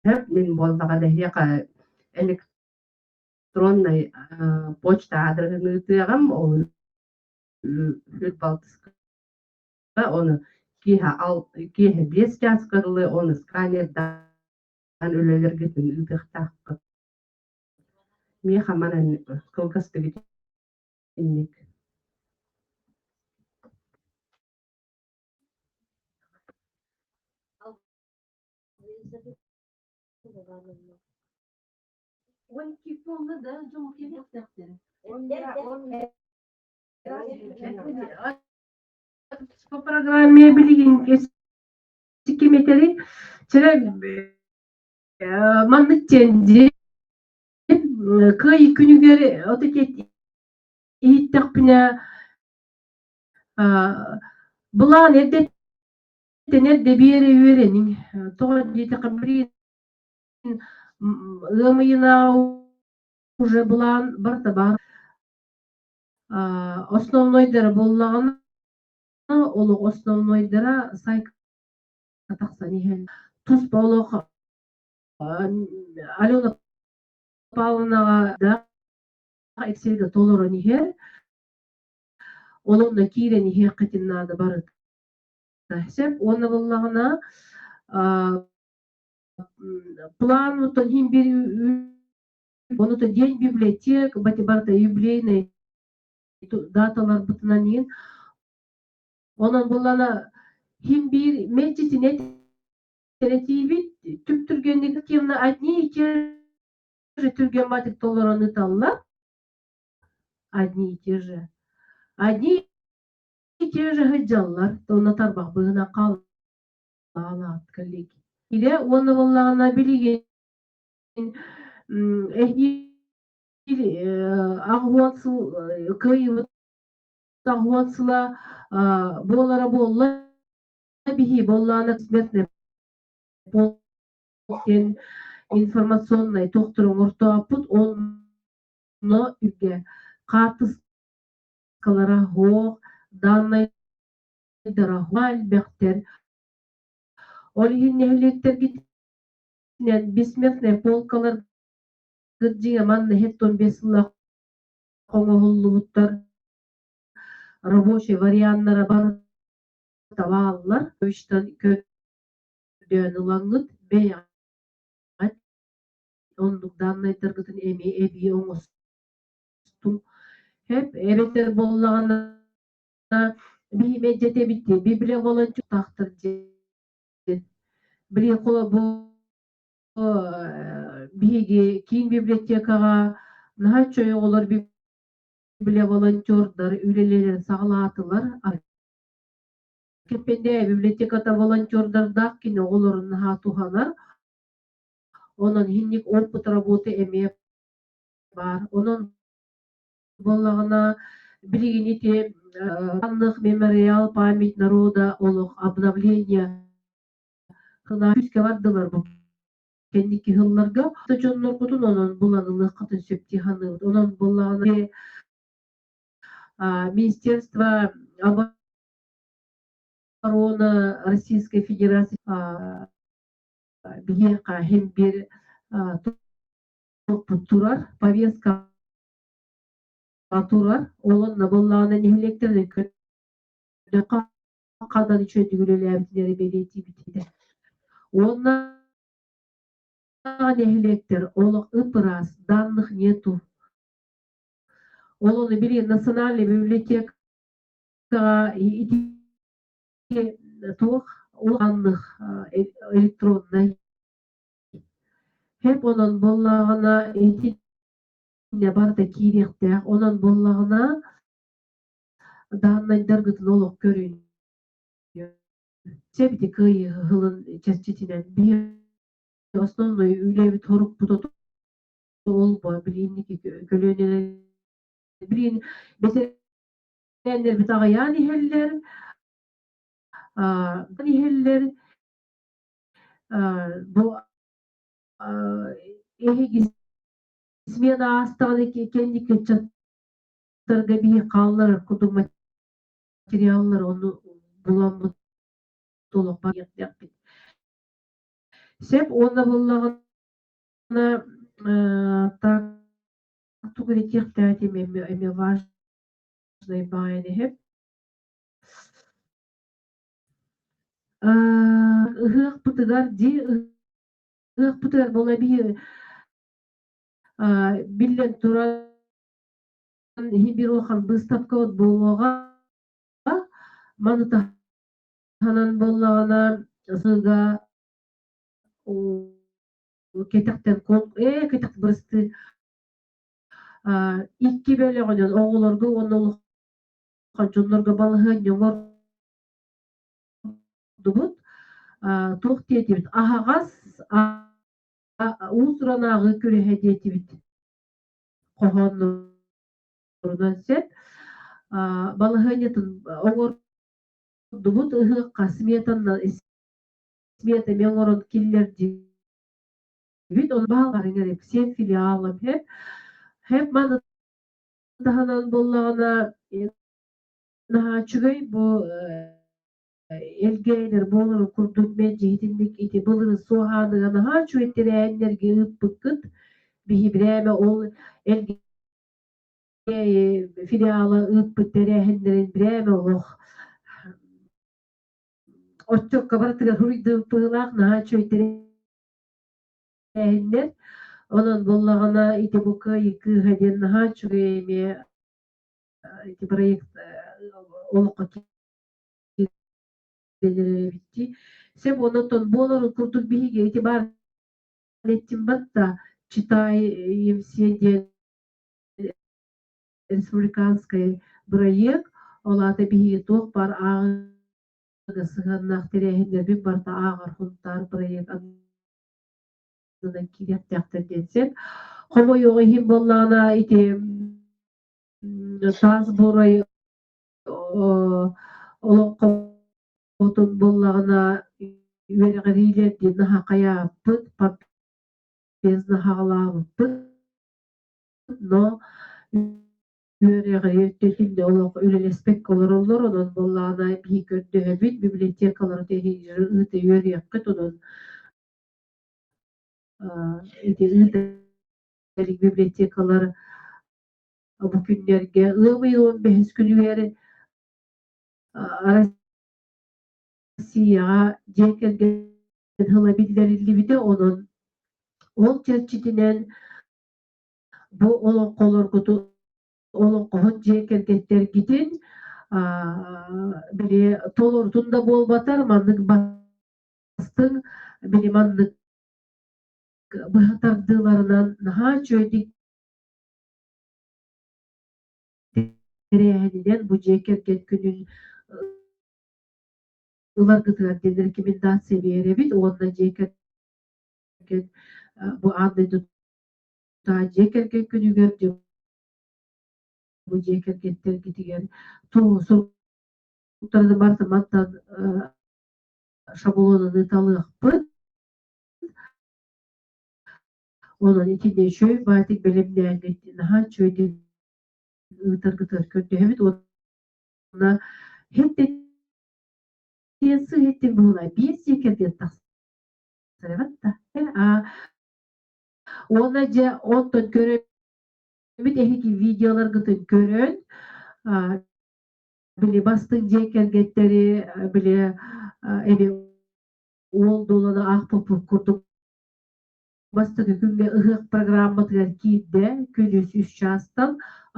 сөп мин буоллаҕына эһиэхэ электроннай почта аадырыһын ыытыаҕым ол үр балтыска ону киэһэ киэһэ 5 чааска дылы ону сканердаан үлэлэргитин ыытыахтааххыт миэхэ манан кылгастык итинник. По программе билигин кимэтэрий чэрэ маннык диэн кыай күнүгэр от иһиттэхпинэ былаан эрдэттэн эрдэ биэрэ үөрэниҥ тоҕо диэтэххэ билигин ыам ыйынааҕы уже былаан барыта баар основнойдара буоллаҕына олох основнойдара сайтка тахсан иһэн туспа олох Алена Павловнаҕа да Эксельгэ толорон иһэр ол онно киирэн иһиэххитин наада барыта сөп уонна буоллаҕына план оттон иһин биир онута день библиотек барыта юбилейный даталарбытынан иһин онон буоллаҕына иһин биир мэлдьитинэ этиибит түп-түргэнник одни и те же түргэн баатык толорон ыталлар одни и те же одни и те же сылдьаллар уонна тарбах быһынан хаалаат коллеги илэ уонна буоллаҕына билигин эһиил аҕыс сыл кыайыыбыт 80 сыла буолара буолла биһи буоллаҕына смертный полк диэн информационнай тохтору оҥортооппут онно үгэ хаартыскалара суох даннайдара элбэхтэр ол иһин нэһилиэктэргитинэн бессмертный полкалар дьиҥэ манна иһит 15 сыллаах оҥоһуллубуттар рабочий варианнара бар. Табааллар үстэн көрдөөн ылаҥҥыт бэйэҕит оннук дааннайдаргытын эмиэ эбии оҥостуҥ. Хэп эбэтэр буоллаҕына биһиги дьэтэбит библия волонтертаахтар диэн. Били холобур биһиги киин библиотекаҕа наһаа үчүгэй оҕолор библия волонтердар үлэлэрин саҕалаатылар. Кэппэндээ библиотеката волонтердардаах кини оҕолорун наһаа туһанар. Онон иһинник опыт работы эмиэ баар. Онон буоллаҕына билигин ити ханнык мемориал память народа олох обновление күүскэ бардылар бу кэнники сылларга дьонноргутун онон булан ылыаххытын сөп дии саныыбыт. Онон буоллаҕына Министерство обороны Российской Федерации биһиэхэ иһин биир турар повестка турар. Ол онно буоллаҕына нэһилиэктэрин көрдөххө ханан үчүгэйдик үлэлээбитин бэлиэтиибит этэ. Уонна нэһилиэктэр олох ып-ыраас, данных нету. Ол ону били национальный библиотекаҕа ити туох улаханных электроннай хэп онон буоллаҕына итиннэ барыта киириэхтээх. Онон буоллаҕына дааннайдаргытын олох көрүн. Сэбити кыайыы ыһылын чэрчитинэн биһи основной үлэбит хорукпут ол бу билиинники көлүөнэлэр билиин бэтэрээннэрбит аҕыйаан иһэллэр иһэллэр бу эһиги смена аастаҕына кэнники ыччаттарга биһи хаалларар курдук материаллар ону буламмыт олох барыахтаахпыт. Сөп уонна буоллаҕына так тугу этиэхтээтим эмиэ эмиэ важный баайын иһип. Ыһыахпытыгар дии ыһыахпытыгар буола биһи биллэн туран иһи улахан быыстапкабыт буолуоҕа. Маны таһынан буоллаҕына сыга кэтэхтэн кэтэх бырыстыы икки бөлөҕүнэн оҕолорго уонна улахан дьоннорго балаһыанньа оҥордубут. Туох диэтибит аһаҕас уус-уран ааҕыы күрэһэ диэтибит хоһооннорунан сөп. Балаһыанньатын оҥордубут ыһыахха сметанна смета эмиэ оҥорон киллэрдибит. Оны баалларыгар всем филиалам хэп. Хэп маны таһынан буоллаҕына наһаа үчүгэй бу элгээйилэр буоларын курдук мэлдьи итинник ити былырын суоһааныга наһаа үчүгэй тэрээһиннэргэ ыыппыккыт. Биһи бирээмэ ол Элгээйи филиала ыыппыт тэрээһиннэрин бирээмэ олох отчуокка барытыгар суруйдубут наһаа үчүгэй тэрээһиннэр. Онон буоллаҕына ити бу Кыайыы кыыһа диэн наһаа үчүгэй эмиэ ити проект олоххо киирэн Сөп онон буоларын курдук биһиги ити баар эттим батта читаем все диэн республиканскай бырайыак ол аата биһиги туох баар ааҕыыга сыһыаннаах тэрээһиннэрбит барыта ааҕар хунтаар бырайыак аннынан киириэхтээхтэр диэн сөп. Хомойуох иһин буоллаҕына ити таас буорай олоҥхотун буоллаҕына үөрэҕириилэр диэн наһаа хайааппыт, помпез наһаалаабыппыт, но үөрэҕи өттүтүн олох үлэлэспэккэ олороллор, онон буоллаҕына биһи көрдөһөбүт, библиотекалары ыыта үөрүйэххит, онон ити ыыта библиотекалар бу күннэргэ ыам ыйын 15 күнүгэр Россияҕа дьиэ кэргэн сыла биллэриллибитэ, онон ол чэрчитинэн бу олоҥхолоргутун олоҥхоһут дьиэ кэргэттэргитин били толорутун да буолбатар маннык бастыҥ били маннык быһа тардыыларынан наһаа үчүгэйдик тэрээһининэн бу дьиэ кэргэн күнүн ыларгытыгар диэн рекомендация биэрэбит уонна дьиэ кэргэн бу аан дойдутаа дьиэ кэргэн күнүгэр бу дьиэ кэргэттэргитигэр суруктарын барытын мантан шаблонун ыыталыахпыт. Онон итиннэ үчүгэй баайтык бэлэмнээҥҥит наһаа үчүгэйдик ыытаргытыгар көрдөһөбүт уонна хиттин сыһыттин буолла биир дьиэ кэргэн тахсар да уонна дьэ онтон көрөммүт эһиги видеоларгытын көрөн били бастыҥ дьиэ кэргэттэри били эби уол дуоланы аахпыппыт курдук бастакы күҥҥэ ыһыах программатыгар киирдэ күнүс үс чаастан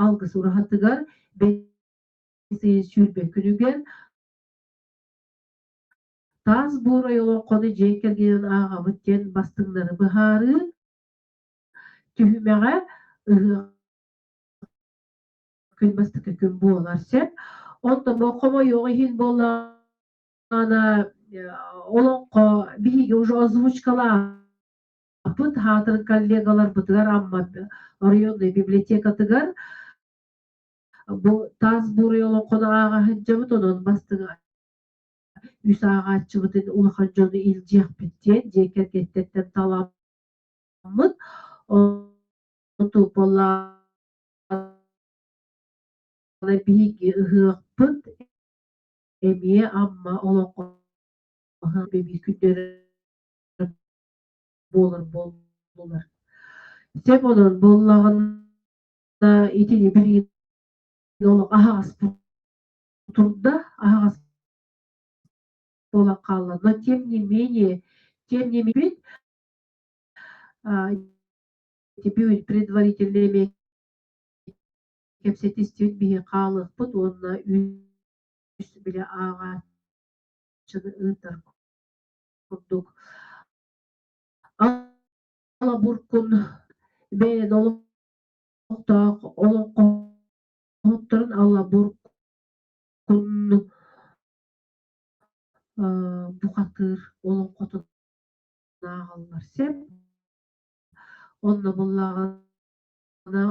алгыс ураһатыгар бэс ыйын сүүрбэ күнүгэр таас буорай олоҥхону дьиэ кэргэнин ааҕабыт диэн бастыҥнары быһаарыы түһүмэҕэ ыһыах күн бастакы күн буолар сөп. Онтон хомойуох иһин буоллаҕына олоҥхо биһиги уже озвучкалаабыт хаатыр коллегаларбытыгар Амма районный библиотекатыгар бу таас буурай олоҥхону ааҕа сылдьабыт, онон бастыҥ үс ааҕааччыбытын улахан дьону илдьиэхпит диэн дьиэ кэргэттэттэн таламмыт онту буоллаҕына биһиги ыһыахпыт эмиэ Амма олоҥхо биир күннэрэ буолар буоллулар. Сөп онон буоллаҕына итини билигин олох аһаҕас турда, аһаҕас буолан хаалла. Но тем не менее, тем не менее, бүгүн предварительный эмиэ кэпсэтистибит биһи хаалыахпыт уонна үс бile ааҕааччыны ыытар курдук. Алабуркун бэйэн олохтоох олоҥхоһутторун Алабуркун бухатыыр олоҥхотун ааҕаллар сөп. Онно буллаҕына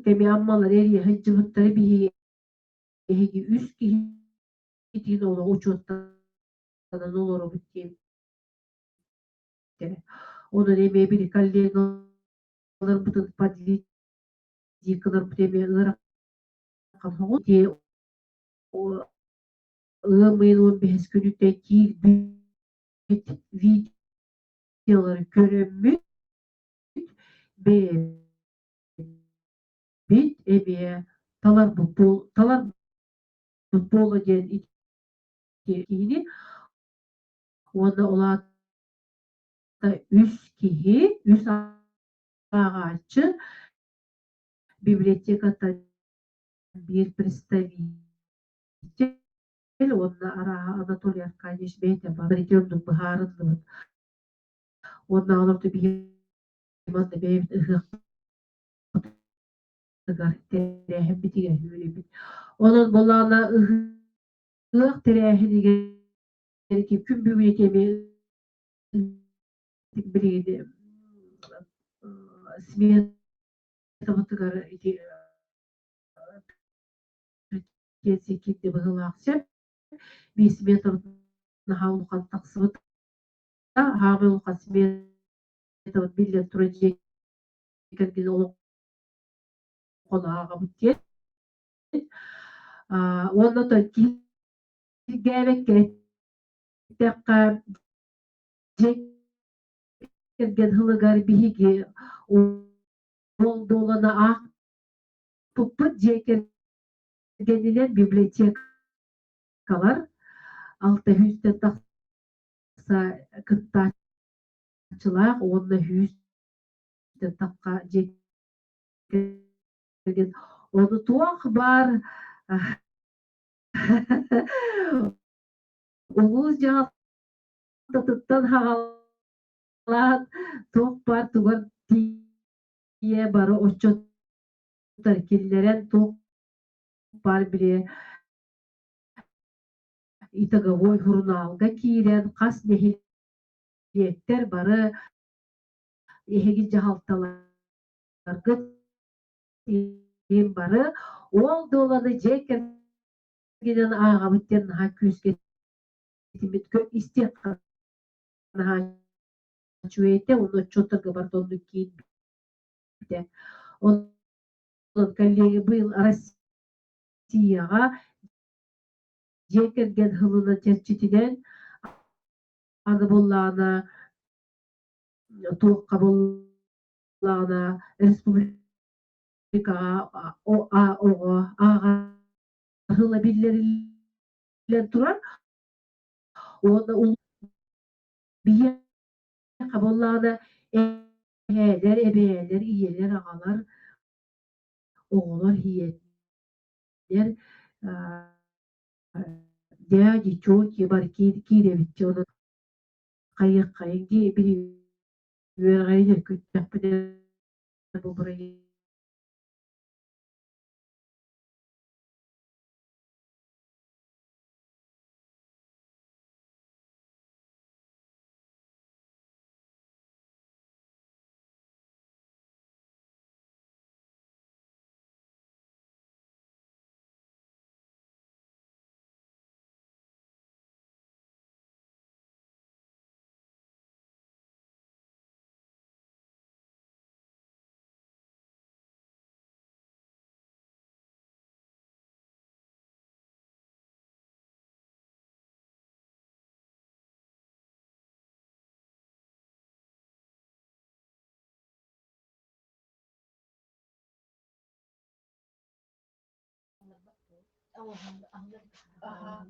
кэми Аммалар эрийэ сылдьыбыттара биһиги эһиги үс киһитин олох учуоттанан олоробут диэбиттэрэ. Онон эмиэ били коллегаларбытын подлидикаларбыт эмиэ ыарахан соҕус. Ыам ыйын уон бэһис күнүттэн киирбит видеолары көрөммүт бэйэбит эмиэ таларбыт таларбыт буола диэн киһини уонна ол аата үс киһи, үс ааҕааччы библиотекаттан биир представитель уонна арааһа Анатолий Аркадьевич бэйэтэ бары ордук быһаарынныбыт. Уонна олорду биһиги манна бэйэбит ыһыахпытыгар тэрээһиммитигэр үөрэбит. Онон буоллаҕына ыһыах тэрээһинигэр күн бүгүн эмиэ билигин сметабытыгар ити претензия киирдэ быһыылаах сөп. Биир сметабыт наһаа улахан тахсыбыт. Хаамай улахан сметабыт биллэн турар дьиэ кэргэн олоҥхону ааҕабыт диэн. Уонна то киһиргээбэккэ эттэххэ дьиэ кэргэн сылыгар биһиги ол дуоланы аахпыппыт дьиэ кэргэнинэн библиотекалар. Алта сүүстэн тахса кыттааччылаах уонна сүүстэн тахха дьиэ кэргэн ону туох баар улуус дьаһалтатыттан хаҕалаан туох баар тугар тиийэ бары отчуттар киллэрэн туох баар били итоговой сурунаалга киирэн хас нэһилиэктэр бары эһиги дьаһалталаргыт иһин бары ол дуоланы дьиэ кэргэнинэн ааҕабыт диэн наһаа күүскэ этиммит истиэххэ наһаа үчүгэй этэ уонна отчуоттарга барыта оннук киирбитэ. Онон коллеги быйыл Россияҕа дьиэ кэргэн сылынан чэрчитинэн аны буоллаҕына туохха буоллаҕына республикаҕа оҕо ааҕар биллэриллэн турар уонна биһиэхэ буоллаҕына эһээлэр, эбээлэр, ийэлэр, аҕалар, оҕолор ийэлэр дяди, тети бары киирэбит дьэ онон хайыаххайыҥ дии били үөрэҕи күттэхпинэ бу бырайыак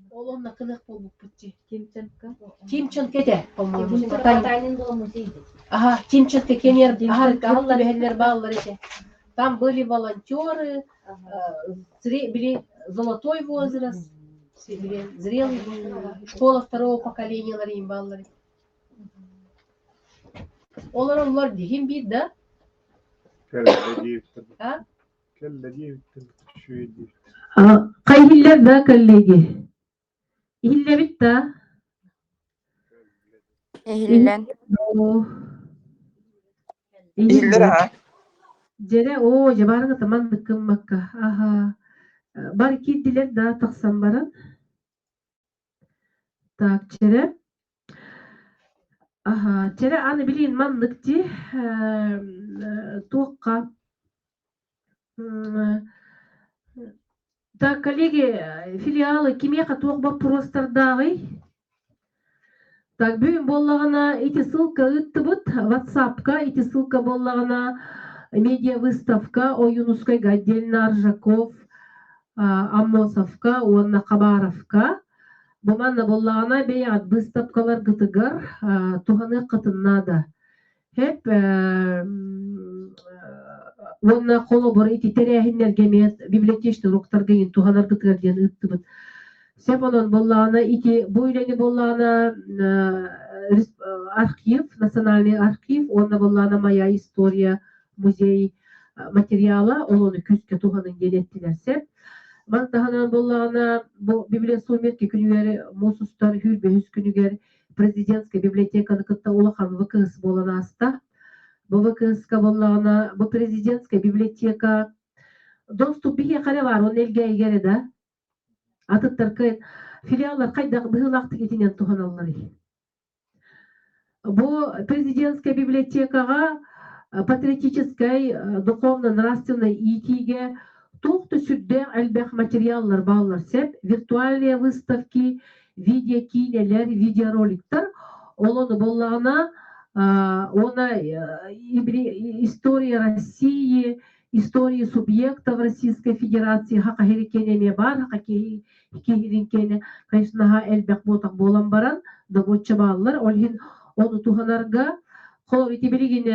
Ол онно кыныах буолбуппут дии. Тимченко. Тимченко этэ, по-моему. Тимченко был музей. Ага, Тимченко кенер аһар бааллар этэ. Там были волонтеры, били золотой возраст, зрелый школа второго поколения им бааллар. Олороллор диһин биир да? Кэллэ диэбиттэр. А? Кэллэ диэбиттэр. Үчүгэй диэбиттэр. Хайыһиллэр да, коллеги? Иһиллэбит да? Иһиллэн. Иһиллэр аха. Дьэрэ, оо, дьэ баарыҥа маннык гыммакка. Аха. Бар киирдилэр да тахсан баран. Так, чэрэ. Аха, чэрэ аны билин маннык дии туохха Так, коллеги, филиалы кимиэхэ туох боппуруостардааҕый? Так, бүгүн буоллаҕына ити ссылка ыыттыбыт WhatsApp-ка, ити ссылка буоллаҕына медиа-выставка Ойуунускайга отдельно Аржаков, Аммосовка уонна Хабаровка. Бу манна буоллаҕына бэйэҕит быыстапкаларгытыгар туһаныаххытын наада. Хэп уонна холобур ити тэрээһиннэргэ эмиэ библиотечный уроктарга иин туһанаргытыгар диэн ыыттыбыт. Сөп онон буоллаҕына ити бу үлэни буоллаҕына архив, национальный архив уонна буоллаҕына моя история музей материала ол ону күүскэ туһаныҥ диэн эттилэр сөп. Маны таһынан буоллаҕына бу библиосумерки күнүгэр муус устар сүүрбэһис күнүгэр президентскай библиотеканы кытта улахан ВКС буолан ааста. Бу ВКС-ка буоллаҕына бу президентскай библиотека доступ биһиэхэ эрэ баар, уонна Элгээйигэ эрэ да. Атыттарга филиаллар хайдах быһыылаахтык итинэн туһаналларый? Бу президентскай библиотекаҕа патриотическай, духовно-нравственнай иитиигэ туох да сүрдээх элбэх материаллар бааллар сөп. Виртуальные выставки, видеокиинэлэр, видеороликтар. Ол ону буоллаҕына, уонна история России, Истории субъектов Российской Федерации хака хириккиэнэ эмиэ баар, хака киһиринкиэнэ, конечно, наһаа элбэх буотах буолан баран, добуочча бааллар. Ол иһин ону туһанарга, холобур, ити билигин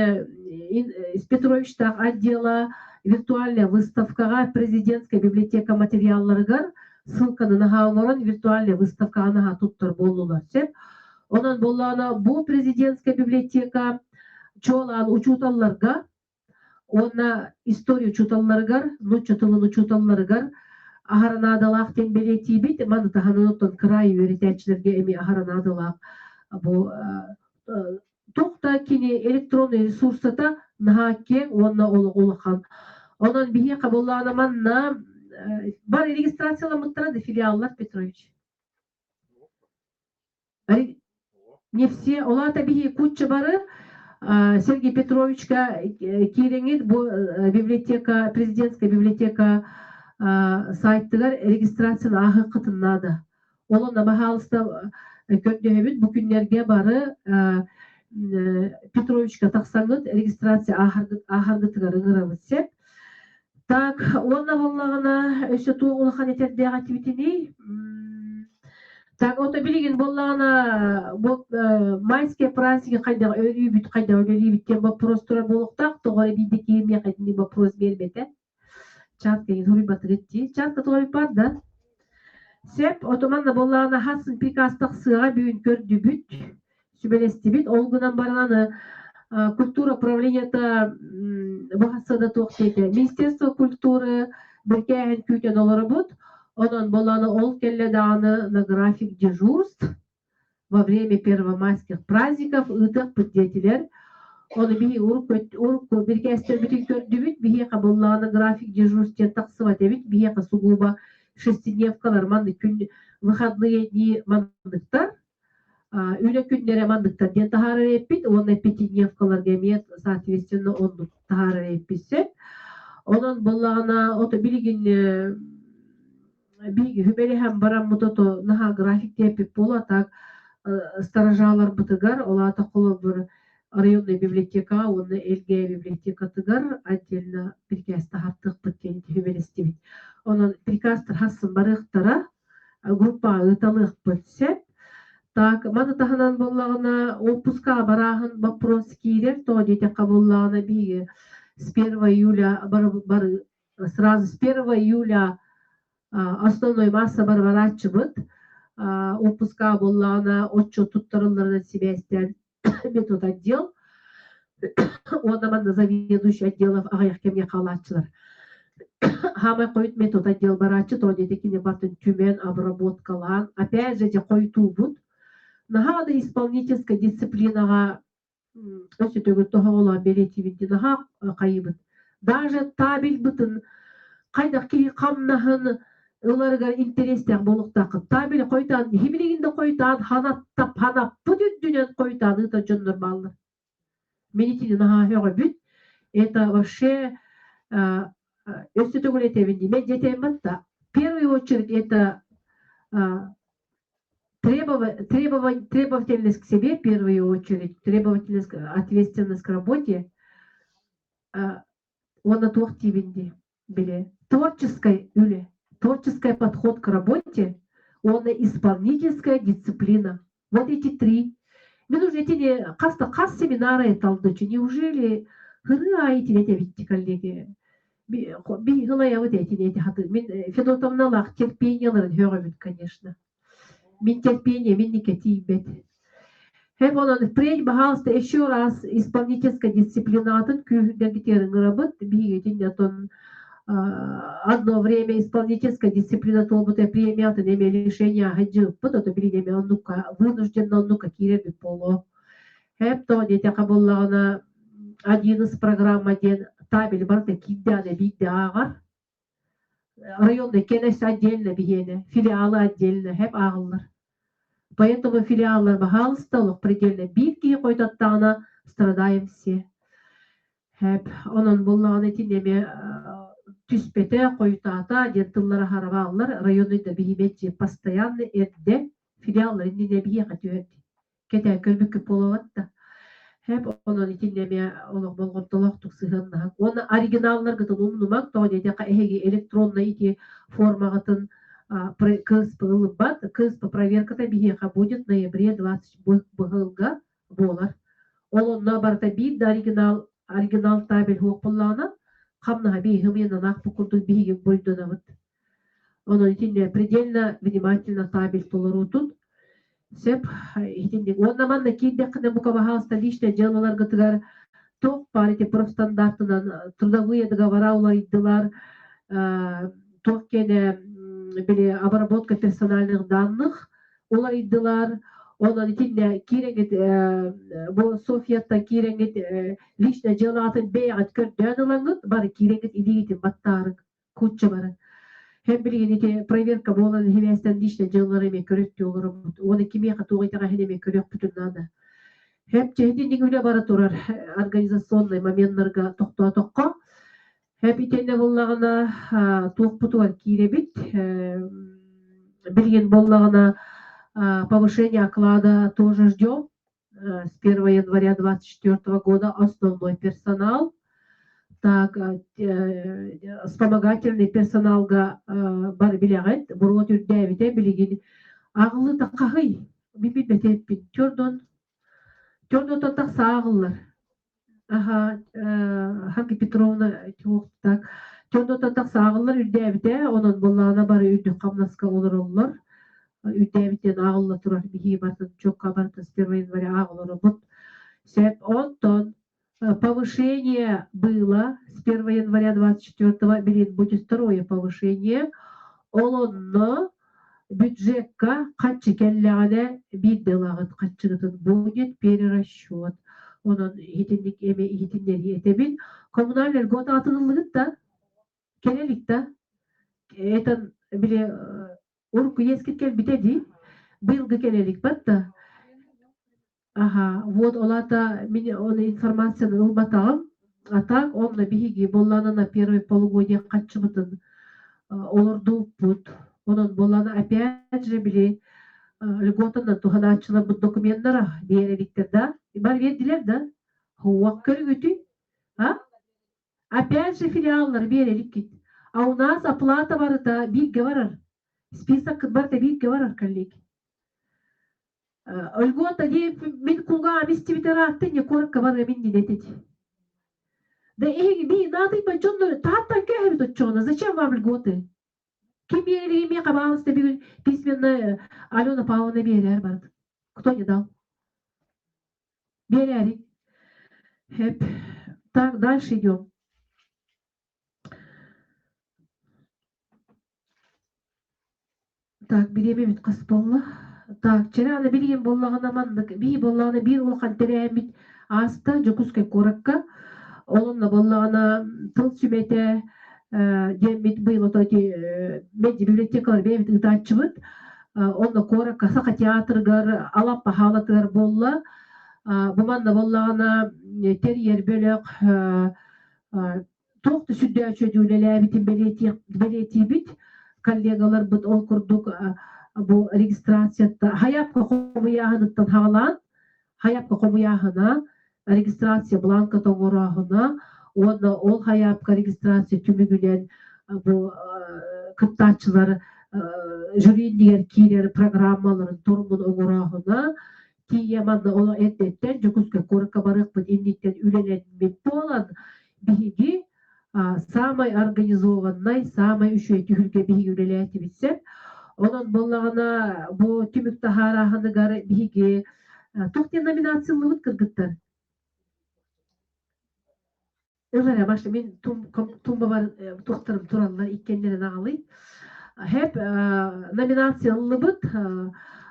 Петровичтаах отдела виртуальная выставкаҕа президентская библиотека материалларыгар ссылканы наһаа олорон виртуальная выставкаҕа наһаа туттар буоллулар сөп. Онон буоллаҕына бу президентская библиотека чуолаан учууталларга уонна история учууталларыгар, нуучча тылын учууталларыгар аһара наадалаах диэн бэлиэтиибит. Маны таһынан оттон кыраай үөрэтээччилэргэ эмиэ аһара наадалаах бу туох да кини электронный ресурсата наһаа киэҥ уонна улахан. Онон биһиэхэ буоллаҕына манна бар регистрацияламмыттара да филиаллар Петрович. Не все. Ол аата биһи кучча бары Сергей Петровичка киирэҥит бу библиотека, президентская библиотека сайтыгар регистрацияны ааһыаххытын наада. Ол онно баһаалыста көрдөһөбүт бу күннэргэ бары Петровичка тахсаҥҥыт регистрация ааһаргытыгар ыҥырабыт сөп. Так, уонна буоллаҕына өссө туох улахан этэрдээх этибитиний? Так, ото билигин буоллаҕына бу майские праздники хайдах өрүүбүт, хайдах үлэлиибит диэн боппуруос турар буолуохтаах. Тоҕо эрэ биирдэ киһи миэхэ итинник боппуруос биэрбэтэ. Чат кэлин суруйбатыгыт дии. Чатка тоҕо да? Сөп, отоманна буоллаҕына хасын приказ тахсыаҕа бүгүн көрдүбүт, сүбэлэстибит. Ол гынан баран аны культура управлениета быһасыада туох диэтэ? Министерство культуры биркээһин күүтэн олоробут. Онон буоллаҕына ол кэллэ даҕаны на график дежурств во время первомайских праздников ыытыахпыт диэтилэр. Ону биһи урукку бирикээстэрбитин көрдүбүт. Биһиэхэ буоллаҕына график дежурств диэн тахсыбат эбит. Биһиэхэ сугуба шестидневкалар маннык күн выходные дни манныктар үлэ күннэрэ манныктар диэн таһаарар эппит уонна пятидневкаларга эмиэ соответственно оннук таһаарар эппит сөп. Онон буоллаҕына ото билигин биһиги сүбэлэһэн бараммыт ото наһаа график диэппит буолуо так сторожаларбытыгар ол аата холобур районная библиотекаҕа уонна Элгээйи библиотекатыгар отдельно приказ таһаартыахпыт диэн сүбэлэстибит. Онон приказтар хассын барыахтара, группаҕа ыыталыахпыт сөп. Так, маны таһынан буоллаҕына отпуска барааһын вопрос киирэр, тоҕо диэтэххэ буоллаҕына биһиги с 1 июля бары сразу с 1 июля основной масса барбарааччыбыт отпуска буоллаҕына отчуот туттарылларынан сибээстээн метод отдел уонна манна заведующий отделов аҕыйах кэмҥэ хаалааччылар. Хаамай хойут метод отдел барааччы то диэти кини бартын түмэн обработкалаан опять же дьэ хойутуубут наһаа да исполнительскай дисциплинаҕа өссө төгүл тоһоҕолоон бэлиэтиибин дии наһаа хайыыбыт. Даже табельбытын хайдах киһи хамнаһын ыларыгар интэриэстээх буолуохтааххыт. Табель хойутаан химилигин да хойутаан ханаттап ханаппыт үрдүнэн хойутаан ыытар дьоннор бааллар. Мин итини наһаа сөҕөбүт. Это вообще өссө төгүл этэбин дии. Мен дьэ да. В первую очередь это требовательность к себе в первую очередь, требовательность, ответственность к работе, уонна туох диибин дии, били, творческай үлэ, творческий подход к работе, уонна исполнительская дисциплина. Вот эти три. Мен уже этини хаста хас семинара эталдычы. Неужели хырыы аайы итини эбитти коллеги? Би хылайабыт этини эти хаты. Мин Федотовналаах терпенияларын сөҕөбүн, конечно. Мин терпение, мин никэтиийбэт. Хэп онон впредь, пожалуйста, еще раз исполнительская дисциплинатын күүһүрдэн ыҥырабыт. Биһигитин отон одно время исполнительская дисциплина туолбута премиятын эме лишение аһыдьыыппыт, ото билин эме оннукка вынужденно оннукка киирэрбит буолуо. Хэп то диэтэхэ буоллаҕына один из программа диэн табель барыта киирдэҕинэ биирдэ ааҕар. Районный кенес отдельно биһиэнэ, филиалы отдельно хэп ааҕыллар. Поэтому филиаллар баһаалыста олох предельно биир киһи хойутаттаҕына страдаем все. Хэп онон буоллаҕына итини эмиэ түспэтэ, хойутаата диэн тыллара харабааллар. Районный да биһиибэччи постоянно эрдэ филиаллар иннинэ биһиэхэ түһэрди. Кэтээн көрбүккүт буолуо да. Хэп онон итиннэ эмиэ олох болҕомтолоохтук сыһыаннаһыҥ. Уонна оригиналларгытын умнумаҥ, тоҕо диэтэххэ эһиги электроннай ити формаҕытын КСП ылбат. КСП проверката биһиэхэ будет в ноябре 20 быһылга буолар. Ол онно барыта биир да оригинал оригинал табель суох буоллаҕына, хамнаһа биһиги ымыйанан бу курдук биһиги буруйданабыт. Онон итиннэ предельно внимательно табель толоруутун сөп итинник. Уонна манна киирдэххинэ бука баһаалыста личное дьыалаларгытыгар туох баар ити профстандартынан трудовые договора уларыйдылар, туох киэнэ били обработка персональных данных уларыйдылар. Онон итиннэ киирэҥҥит бу Софьяттан киирэҥҥит личное дьыалаҕытын бэйэҕит көрдөөн ылаҥҥыт бары киирэҥҥит илиигитин баттаарыҥ. Кучча баран. Һэм билигин ити проверка буолан иһибээстэн личное дьыалалары эмиэ көрөттүү олоробут. Уонна кимиэхэ туох итэҕэһин эмиэ көрүөхпүтүн наада. Хэп чэһитинник үлэ бара турар организационнай моменнарга тохтоотоххо, хэп итиэннэ буоллаҕына туохпутугар киирэбит. Билигин буоллаҕына повышение оклада тоже ждем. С 1 января 2024 года основной персонал, так вспомогательный персоналга бар билэҕит, буруот үрдээбитэ билигин аҕылыта хаһый? Мин билбэтиппин. Төрдөн төрдөн тахса ааҕыллар. Аха, Ханки Петровна так төрдөн тахса ааҕыллар үрдээбитэ, онон буоллаҕына бары үрдүк хамнаска олороллор. Үрдээбитинэн ааҕылла турар биһиги барытын чокка барытын с 1 января ааҕыллар Сөп, онтон повышение было с 1 января 24 билин будет второе повышение. Ол онно бюджекка хаччы кэллэҕинэ биирдэ ылаҕыт хаччыгытын будет перерасчет. Онон итинник эми иһитиннэрии этэбин. Коммунальный льгота атылыллыгыт да кэлэ илик да это били урукку иэскит кэлбитэ дии быйылгы кэлэ илик да Аха, вот ол аата мин оны информацияны ылбатаҕым. А так онно биһиги буоллаҕына первый полугодие хаччыбытын олордубуппут. Онон буоллаҕына опять же били льготанан туһанааччыларбыт докуменнара биэрэ да? Бар биэрдилэр да? Хуох көрүҥүтүй? А? Опять же филиаллар биэрэ иликкит. А у нас оплата барыта бииргэ барар. Список барыта бииргэ барар, коллеги. Льгота дии мин кулгаам истибитэ ыраатта инньэ куоракка барыам иннинэ этит. Да эһиги би наадыйбат дьоннор тааттан кээһэбит оччоҕуна зачем вам льготы? Ким биэрэрий миэхэ баалыста бүгүн письменно Алена Павловна биэрээр барыт. Кто не дал? Биэрээри. Хэп. Так, дальше идем. Так, бириэмэбит хас буолла? Так, чэрэ аны билигин буоллаҕына маннык бии буоллаҕына биир улахан тэрээһиммит ааста Дьокуускай куоракка. Ол онно буоллаҕына тыл сүмэтэ диэммит быйыл ото ити библиотекалар бэйэбит ыытааччыбыт. Онно куоракка Саха театрыгар Алаппа хаалатыгар буолла. Бу манна буоллаҕына тэрийэр бөлөх туох да сүрдээччи үлэлээбитин бэлиэтиибит. Коллегаларбыт ол курдук бу регистрацията хайаапка хомуйааһыныттан хаалаан, хайаапка хомуйааһына, регистрация бланка тоҥорооһуна уонна ол хайаапка регистрация түмүгүнэн бу кыттааччылар жюри иннигэр киирэр программаларын торумун оҥорооһуна тиийэ манна олох эрдэттэн Дьокуускай куоракка барыахпыт инниттэн үлэлэммит буолан биһиги самай организованнай, самай үчүгэй түһүлгэ биһиги үлэлээтибит сөп. Онон буоллаҕына бу түмүк таһаарааһыныгар биһиги туох диэн номинациялыыбыт кыргыттар? Ыл эрэ, Маша, мин тумбабар туохтарым тураллар иккиэннэрин аҕалый. Хэп номинация ыллыбыт.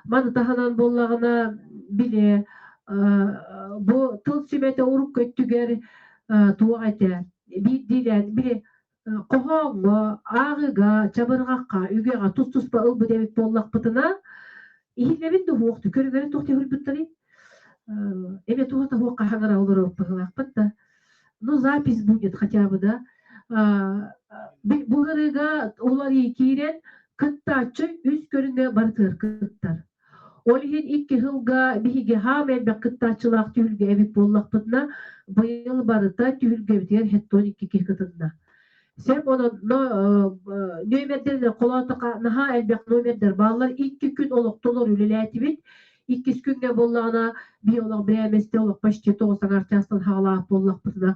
Маны таһынан буоллаҕына, били бу тыл сүмэтэ урукку өттүгэр туох этэ биирдиилээн били хоһооҥҥо, ааҕыыга, чабырҕахха, үгэҕэ тус-туспа ылбыт эбит буоллахпытына, иһиллэбин да уһуохту, көрүҥэрин туох түһүрбүттэрий? Эмиэ туох да уһуохха хаҥара олоруох быһыылаахпыт да. Ну, запись будет хотя бы, да. Бу ырыыга уларыы киирэн, кыттааччы үс көрүҥҥэ барытыгар кыттар. Ол иһин икки сылга биһиги хаам элбэх кыттааччылаах түһүлгэ эбит буоллахпытына, быйыл барыта түһүлгэбитигэр 72 киһи кытынна. Сөп онон нүөмэрдэринэн холоотохо наһаа элбэх номердэр бааллар. Икки күн олохтолор үлэлээтибит. Иккис күҥҥэ буоллаҕына биолог бирээмэстэ олох почти тоҕус аҥаар чаастан хаалаах буоллахпытына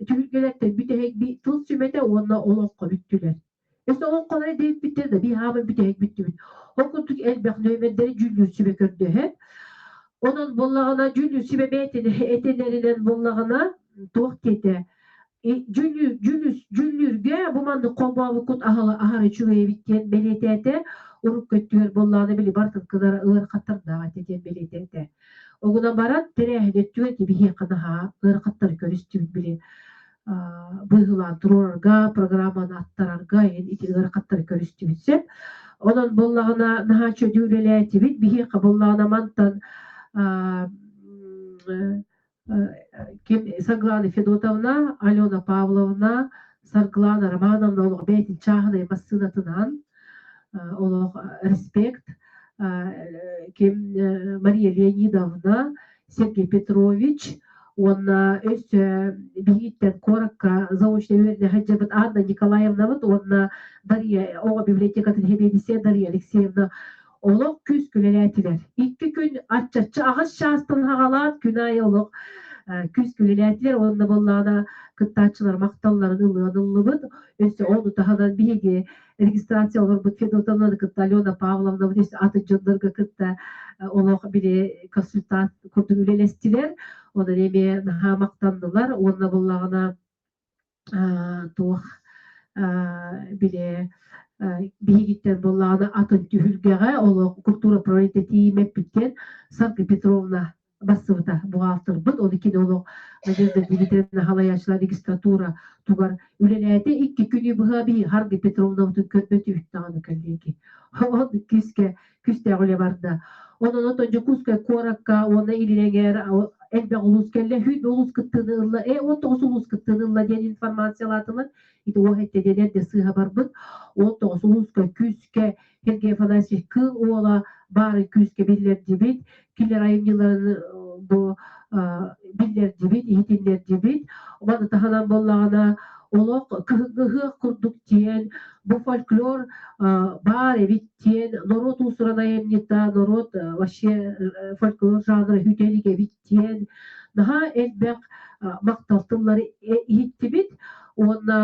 түһүлгэлэртэн бүтэһик тыл сүмэтэ уонна олоҥхо бүттүлэр. Өссө олоҥхолоро дэйбиттэр да биир хааман бүтэһик бүттүбүт. Ол курдук элбэх нүөмэрдэри дьүүллүүр сүбэ көрдөһөр. Онон буоллаҕына дьүүллүүр сүбэ бэйэтин этинэринэн буоллаҕына туох диэтэ дьүүллүүргэ бу маннык холбообуккут аһара үчүгэй эбит диэн бэлиэтээтэ. Урукку өттүгэр буоллаҕына били барытын кынара ыарахаттардаах этэ диэн бэлиэтээтэ. Огунан баран тэрээһин өттүгэр биһиэхэ наһаа ыарахаттары көрүстүбүт били быыһылаан туруорарга, программаны аттарарга ити ыарахаттары көрүстүбүт сөп. Онон буоллаҕына наһаа чөдү үлэлээтибит. Биһиэхэ буоллаҕына мантан ким Саргылана Федотовна, Алена Павловна, Саргылана Романовна олох бэйэтин чааһынай массыынатынан олох респект ким Мария Леонидовна, Сергей Петрович уонна өссө биһигиттэн куоракка заочно үөрэнэ сылдьыбыт Анна Николаевнабыт уонна Дария оҕо библиотекатын сэбиэдиссэйэ Дария Алексеевна олох күүс күлэлээтилэр. Икки күн аччаччы аҕыс чаастан хаҕалаан күн аайы олох күүс күлэлээтилэр уонна буоллаҕына кыттааччылар махталларын ылыан ыллыбыт. Өссө ону таһынан биһиги регистрация олорбут Федотовнаны кытта Алена Павловна өссө атын дьоннорго кытта олох били консультант курдук үлэлэстилэр. Онон эмиэ наһаа махтаннылар уонна буоллаҕына туох били биһигиттэн буоллаҕына атын түһүлгэҕэ олох культура приоритетиимэппиттэн Саргы Петровна бассыбыта буҕаалтырбыт ол иккини олох Надежда Дмитриевна халайааччылар регистратура тугар үлэлээтэ икки күнү быһа биһи Харгы Петровнабытын көрбөтүбүт даҕаны коллеги ол күүскэ күүстээх үлэ барда. Онон отон Дьокуускай куоракка уонна Илин элбэх улуус кэллэ, сүүрбэ улуус кыттыыны ылла, 19 улуус кыттыыны ылла диэн информациялаатылар. Ити уох эттэ диэн эрдэ сыыһа барбыт. 19 улууска күүскэ Сергей Афанасьевич Кыыл Уола баарын күүскэ биллэрдибит. Кинилэр айымньыларын бу биллэрдибит, иһитиннэрдибит. Маны таһынан буоллаҕына олох кыһыҥҥы ыһыах курдук диэн бу фольклор баар эбит диэн норуот уусуран айымньыта, норуот вообще фольклор жанра үтэлик эбит диэн наһаа элбэх махтал тыллары иһиттибит уонна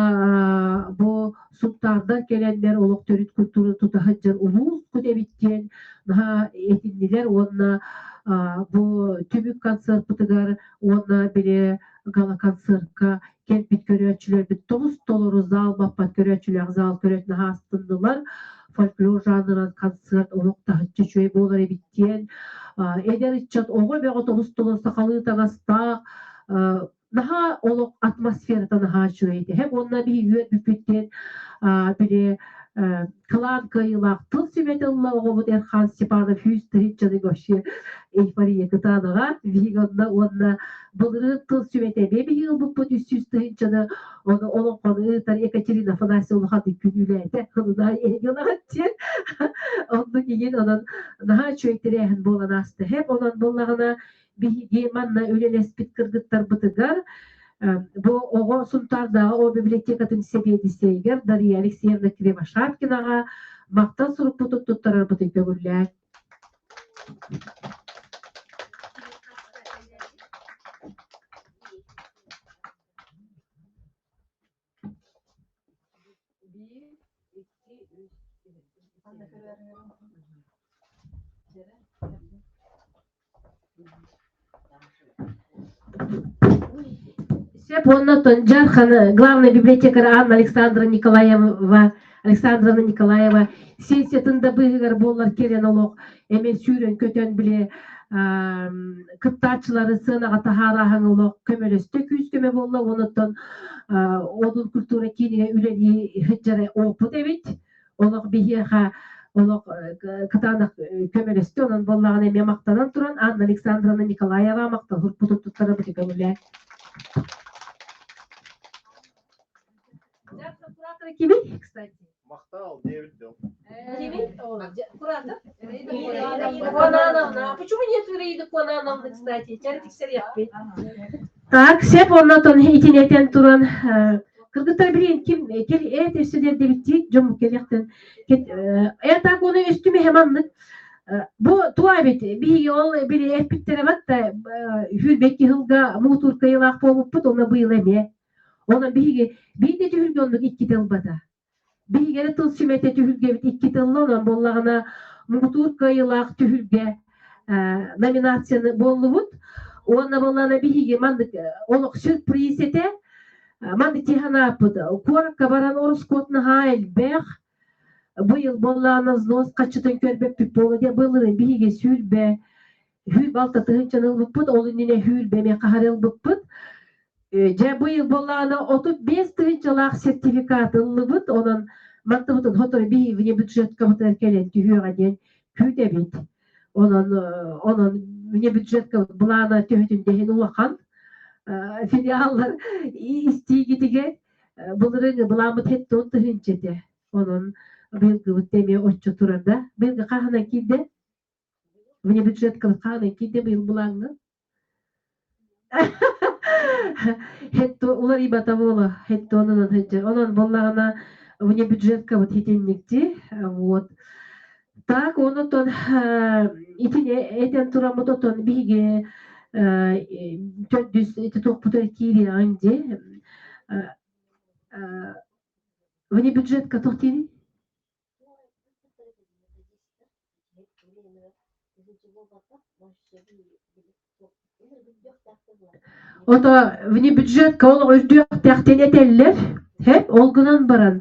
бу сунтаардар кэлэннэр олох төрүт культураны тута сылдьар улуускут эбит диэн наһаа этиннилэр уонна бу түмүк концерпытыгар уонна били гала-концертка кэлбит көрөөччүлэрбит тобус толору зал баппат көрөөччүлээх зал көрөөт наһаа астыннылар. Фольклор жанрынан концерт олох таһыччы үчүгэй буолар эбит диэн. Эдэр ыччат оҕо бөҕө тобус толору сахалыы таҥастаах наһаа олох атмосферата наһаа үчүгэй этэ. Уонна биһи үөрбүппүт диэн били кылаан кыайыылаах тыл сүбэтэ ылла оҕобут Эрхан Степанов сүүс тыһыынчаны вообще эйфория кытаанаҕа биһиги онно уонна былырыын тыл сүбэтэ эмиэ биһиги ылбыппыт 300 тыһыынчаны ону олоҥхону ыытар Екатерина Афанасьевна улаханнык күнүүлээтэ онуна эһиги диэн оннук игин онон наһаа үчүгэй тэрээһин буолан ааста хэп онон буоллаҕына биһиги манна үлэлэспит кыргыттарбытыгар бу оҕо Сунтаардааҕы оҕо библиотекатын сэбиэдиссэйигэр Дария Алексеевна Кривошапкинаҕа махтал сурукпутун туттарарбытын көҥүллээн. Сөп уонна Дьархан главная библиотекарь Анна Александра Николаева Александровна Николаева сессиятын да быыһыгар буоллар кэлэн олох эмиэ сүүрэн-көтөн били кыттааччылары сыанаҕа таһаараһаҥ олох көмөлөстө күүс-көмө буолла уонуттан Одун культура киинигэр үлэлии сылдьар опыт эбит олох биһиэхэ олох кытаанах көмөлөстө онон буоллаҕына эмиэ махтанан туран Анна Александровна Николаева махтал һурпутун туттарабыт көҥүлэ кимий кстати? Махтал диэбит дьон. Куратор? Куанановна. А почему нет Ираиды Куанановны, кстати? Чәртиксериэхпит. Так, сеп оннотон итинэтен туран кыргыттар билин ким кел эт өссө дебиттик дьон келехтен э так оны үстүмэ хеманнык бу туа бит биһиги ол били эппиттере батта хүрбекки хылга муутур кыйылаах буолбуппут онно быйыл эмиэ онон биһиги биирде түһүлгэ оннук икки тылбата Биһиги тыл сүмэтэ түһүлгэбит икки тылла онон буоллаҕына муҥутуур кыайыылаах түһүлгэ номинацияны буоллубут. Уонна буоллаҕына биһиги маннык олох сюрприз этэ. Маннык тиһанааппыт. Куоракка баран ороскуот наһаа элбэх. Быйыл буоллаҕына взнос хаччытын көрбөппүт буолла диye былырыын биһиги сүүрбэ хүүрбэ алта тыһыынчаны ылбыппыт, ол иннинэ хүүрбэ эмиэ хаһары ылбыппыт. Дьэ быйыл буоллаҕына 35 тыһыынчалаах сертификат ыллыбыт, онон мантыбытын сотору биһиги внебюджеткабытыгар кэлэн түһүөҕэ диэн күүтэбит. Онон онон внебюджетка былаана төһөтүн да иһин улахан. Филиаллар истиигитигэр былырыыҥҥы былааммыт 70 тыһыынча этэ. Онон быйылгыбыт эмиэ оччо турар да. Быйылгы хаһынан киирдэ? Внебюджетка хаанай киирдэ быйыл былааҥҥа? Хетто уларыйбата буола хетто онон сылдьар. Онон буоллаҕына внебюджетка вот итинникти вот. Так онотон итини этэн тураммыт отон биһиги төрдүс ити туохпутугар киириэҕиҥ дии. Внебюджетка туох диибий? Ото внебюджетка ол үрдүөхтээхтэн этэллэр, һэп ол гынан баран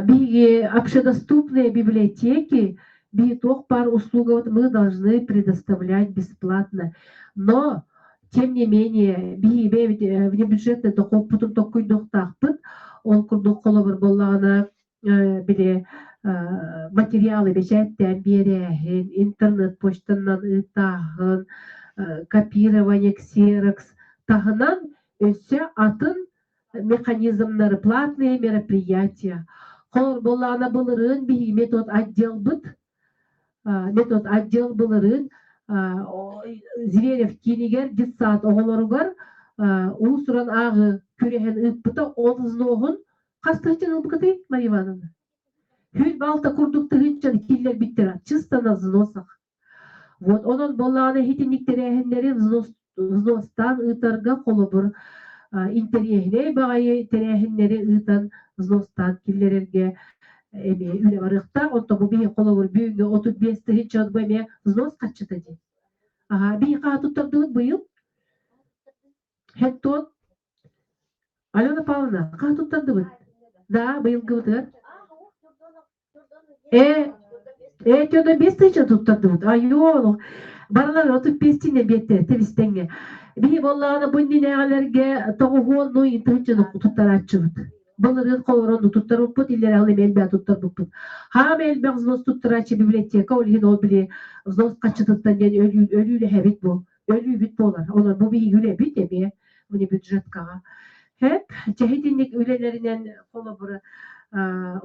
биһиги общедоступные библиотеки биһи туох баар услугабыт мы должны предоставлять бесплатно. Но тем не менее биһиги бэйэбит внебюджетный дохуоппутун токкуйдуохтаахпыт. Ол курдук холобур буоллаҕына били материалы бэчээттээн биэрээһин, интернет почтанан ыытааһын, копирование, ксерокс таһынан өссө атын механизмнары, платные мероприятия. Холобур буоллаҕына былырыын биһиги метод отделбыт метод отдел былырыын Зверев киинигэр детсад оҕолоругар уус-уран ааҕыы күрэһин ыыппыта ол взногун Хас тыһыынча ылбыкытый, Мария Ивановна? Түүн балта курдук тыһыынчаны киллэрбиттэрэ, чисто на взносах. Вот онон буоллаҕына итинник тэрээһиннэри взнос, взностаан ыытарга холобур интэриэһинэй баҕайы тэрээһиннэри ыытан взностаан киллэрэргэ эмиэ үлэ барыахтаах. Оттон бу биһи холобур бүгүҥҥү 35 тыһыынча бу эмиэ взнос хаччыта дии. Аха, биһи хаһа туттардыбыт быйыл? Хеттон Алена Павловна, хаһа туттардыбыт? Да, быйылгыбытыгар. Э, э, тёда 5000 туттардыбыт. Айоо, барылар 35 биэттэ тэбистэҥҥэ. Биһи буоллаҕына бу иннинээҕилэргэ тоҕуһуон ну тыһыынчаны туттарааччыбыт. Былырыын холорон туттарбыппыт, иллэрээҕин эмиэ элбэх туттарбыппыт. Хаама элбэх взнос туттарааччы библиотека, ол иһин ол били взнос хаччытыттан диэн өлүүлэһэбит бу. Өлүүбүт буолар. Онон бу биһиги үлэбит эмиэ бюджеткаҕа. Хэп, чэһитинник үлэлэринэн холобура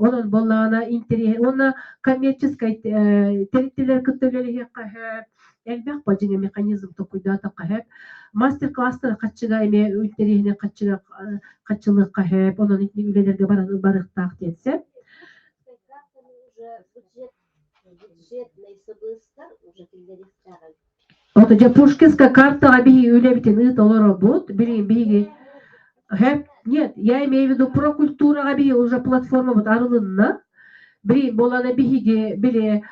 онон буоллаҕына интэриэһи уонна коммерческай тэрилтэлэр кытта үлэлэһиэххэ сөп, элбэх бадьыҥа механизм толкуйдаатахха сөп. Мастер-класстары хаччыга эмиэ интэриэһинэй хаччыга хаччылыахха сөп, онон итинник үлэлэргэ барыахтаах диэн сөп. Бюджетный сыбыыстар уже киллэриэхтээҕин. Ото дьэ Пушкинская картаҕа биһиги үлэбитин ыыта олоробут. Билигин биһиги Хэп, нет, я имею в виду про культураҕа биһиги уже платформабыт арылынна. Билигин буолана биһиги били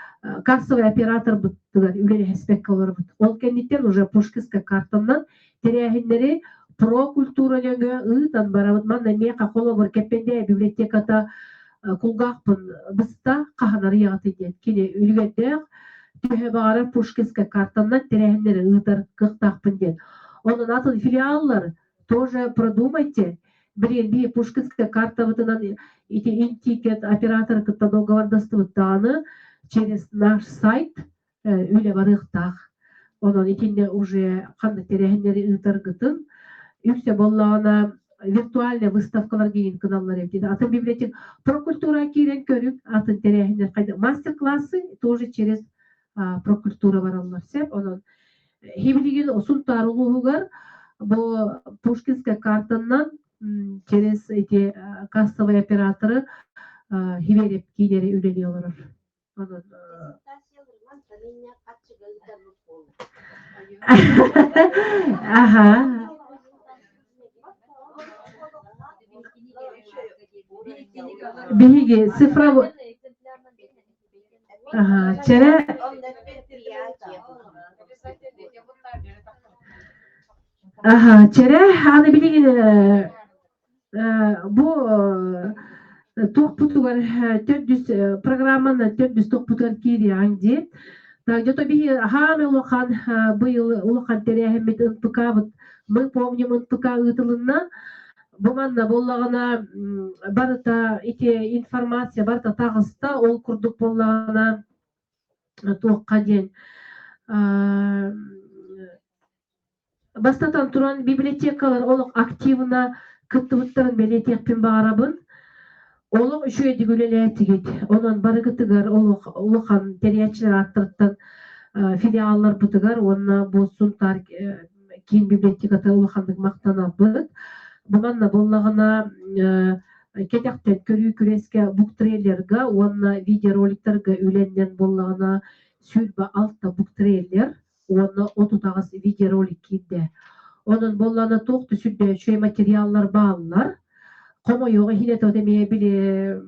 кассовый операторбытыгар үлэлэһиспэккэ олоробут. Ол кэнниттэн уже Пушкинская картанан тэрээһиннэри про культура нөҥүө ыытан барабыт. Манна миэхэ холобур Кэппэндээйи библиотеката кулгаахпын быста хаһан арыйаҕытый диэн кини үлүгэрдээх төһө баҕарар Пушкинскай картаннан тэрээһиннэри ыытар кыахтаахпын диэн. Онон атын филиаллар тоже продумайте. Билигин биһи Пушкинскай картабытынан ити интикет операторы кытта договордастыбыт даҕаны через наш сайт үлэ барыахтаах. Онон итиннэ уже ханнык тэрээһиннэри ыытаргытын үксэ буоллаҕына Виртуальная выставкалар киин кыналлар эбит. Атын библиотека прокультура киирэн көрүҥ, атын тэрээһиннэр хайда мастер-классы тоже через прокультура бараллар сөп. Онон хибилигин Сунтаар улууһугар бу Пушкинская картаннан через эти кассовые операторы хибереп киинери үлэлии олорор. Онон Аха. Биһиги цифровой Аха, чэрэ Аха, чэрэ аны билигин бу туохпутугар төрдүс программаны төрдүс туохпутугар киириэҕиҥ дии. Где-то биһи хаамай улахан быйыл улахан тэрээһиммит НПК-быт мы помним НПК ыытылынна. Бу манна буоллаҕына барыта ити информация барыта таҕыста, ол курдук буоллаҕына туохха диэн бастатан туран библиотекалар олох активно кыттыбыттарын бэлиэтиэхпин баҕарабын. Олох үчүгэйдик үлэлээтигит. Онон барыгытыгар олох улахан тэрийээччилэр ааттарыттан филиалларбытыгар уонна бу Сунтаар киин библиотеката улаханнык махтанабыт. Бу манна буоллаҕына кэтэхтэн көрүү күрэскэ буктрейлерга уонна видеороликтарга үлэннэн буоллаҕына 26 буктрейлер уонна 38 видеоролик киирдэ. Онон буоллаҕына туох да сүрдээх үчүгэй материаллар бааллар. Хомойуох иһин это эмиэ били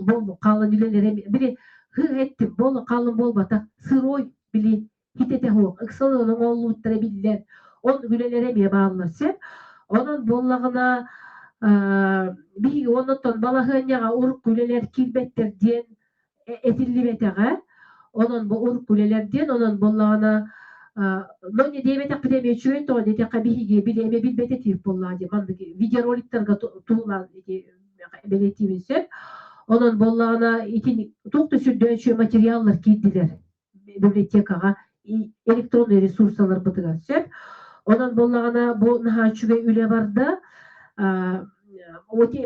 буолбу хаалан үлэлэрэ били һы эттим буолу хаалан буолбатах сырой били хитэтэ суох ыксалынан оҥоһуллубуттара биллэр. Ол үлэлэрэ эмиэ бааллар сөп. Онон буоллаҕына биһиги оннуттан балаһыанньаҕа урукку үлэлэр киирбэттэр диэн этиллибэтэҕэ. Онон бу урукку үлэлэр диэн, онон буоллаҕына но не диэбэтэхпит эмиэ үчүгэй тоҕо диэтэххэ биһиги били эмиэ билбэт этибит буоллаҕа дии маннык видеороликтарга туһулаан ити бэлиэтиибин сөп. Онон буоллаҕына итини туох да сүрдээх үчүгэй материаллар киирдилэр библиотекаҕа электронный ресурсаларбытыгар сөп. Онон буоллаҕына бу наһаа үчүгэй үлэ барда.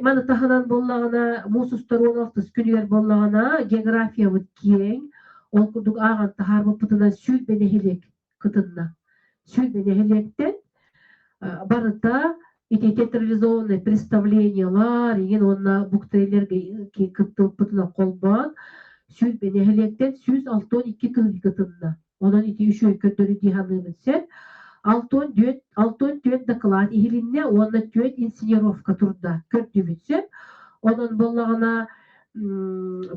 Маны таһынан буоллаҕына муус устар 16 күнүгэр буоллаҕына географиябыт киэҥ. Ол курдук ааҕан таһаарбыппытынан 20 нэһилиэк кытынна. 20 нэһилиэктэн барыта ити театрализованное представлениелар игин уонна буктрейлергэ кыттыбыппытынан холбоон 20 нэһилиэктэн 162 кыһыл кытынна. Онон ити үчүгэй көрдөрүү дии саныыбын сөп. 64 доклад иһилиннэ уонна 4 инсценировка турда көрдүбүт сөп. Онон буоллаҕына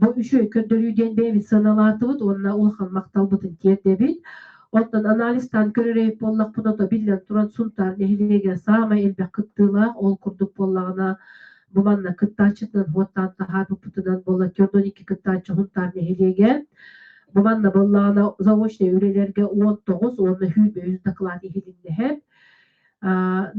бу үчүгэй көрдөрүү диэн бэйэбит сыаналаатыбыт уонна улахан махталбытын тиэрдэбит. Оттон анализтаан көрөр эбит буоллахпына, то биллэн туран Сунтаар нэһилиэгэр саамай элбэх кыттыылаах, ол курдук буоллаҕына бу манна кыттааччытынан уоттаан таһаарбыппытынан буолла 42 кыттааччы Сунтаар нэһилиэгэ. Бу манна буоллаҕына заочнай үлэлэргэ 19 уонна 103 доклад иһилиннэһэр.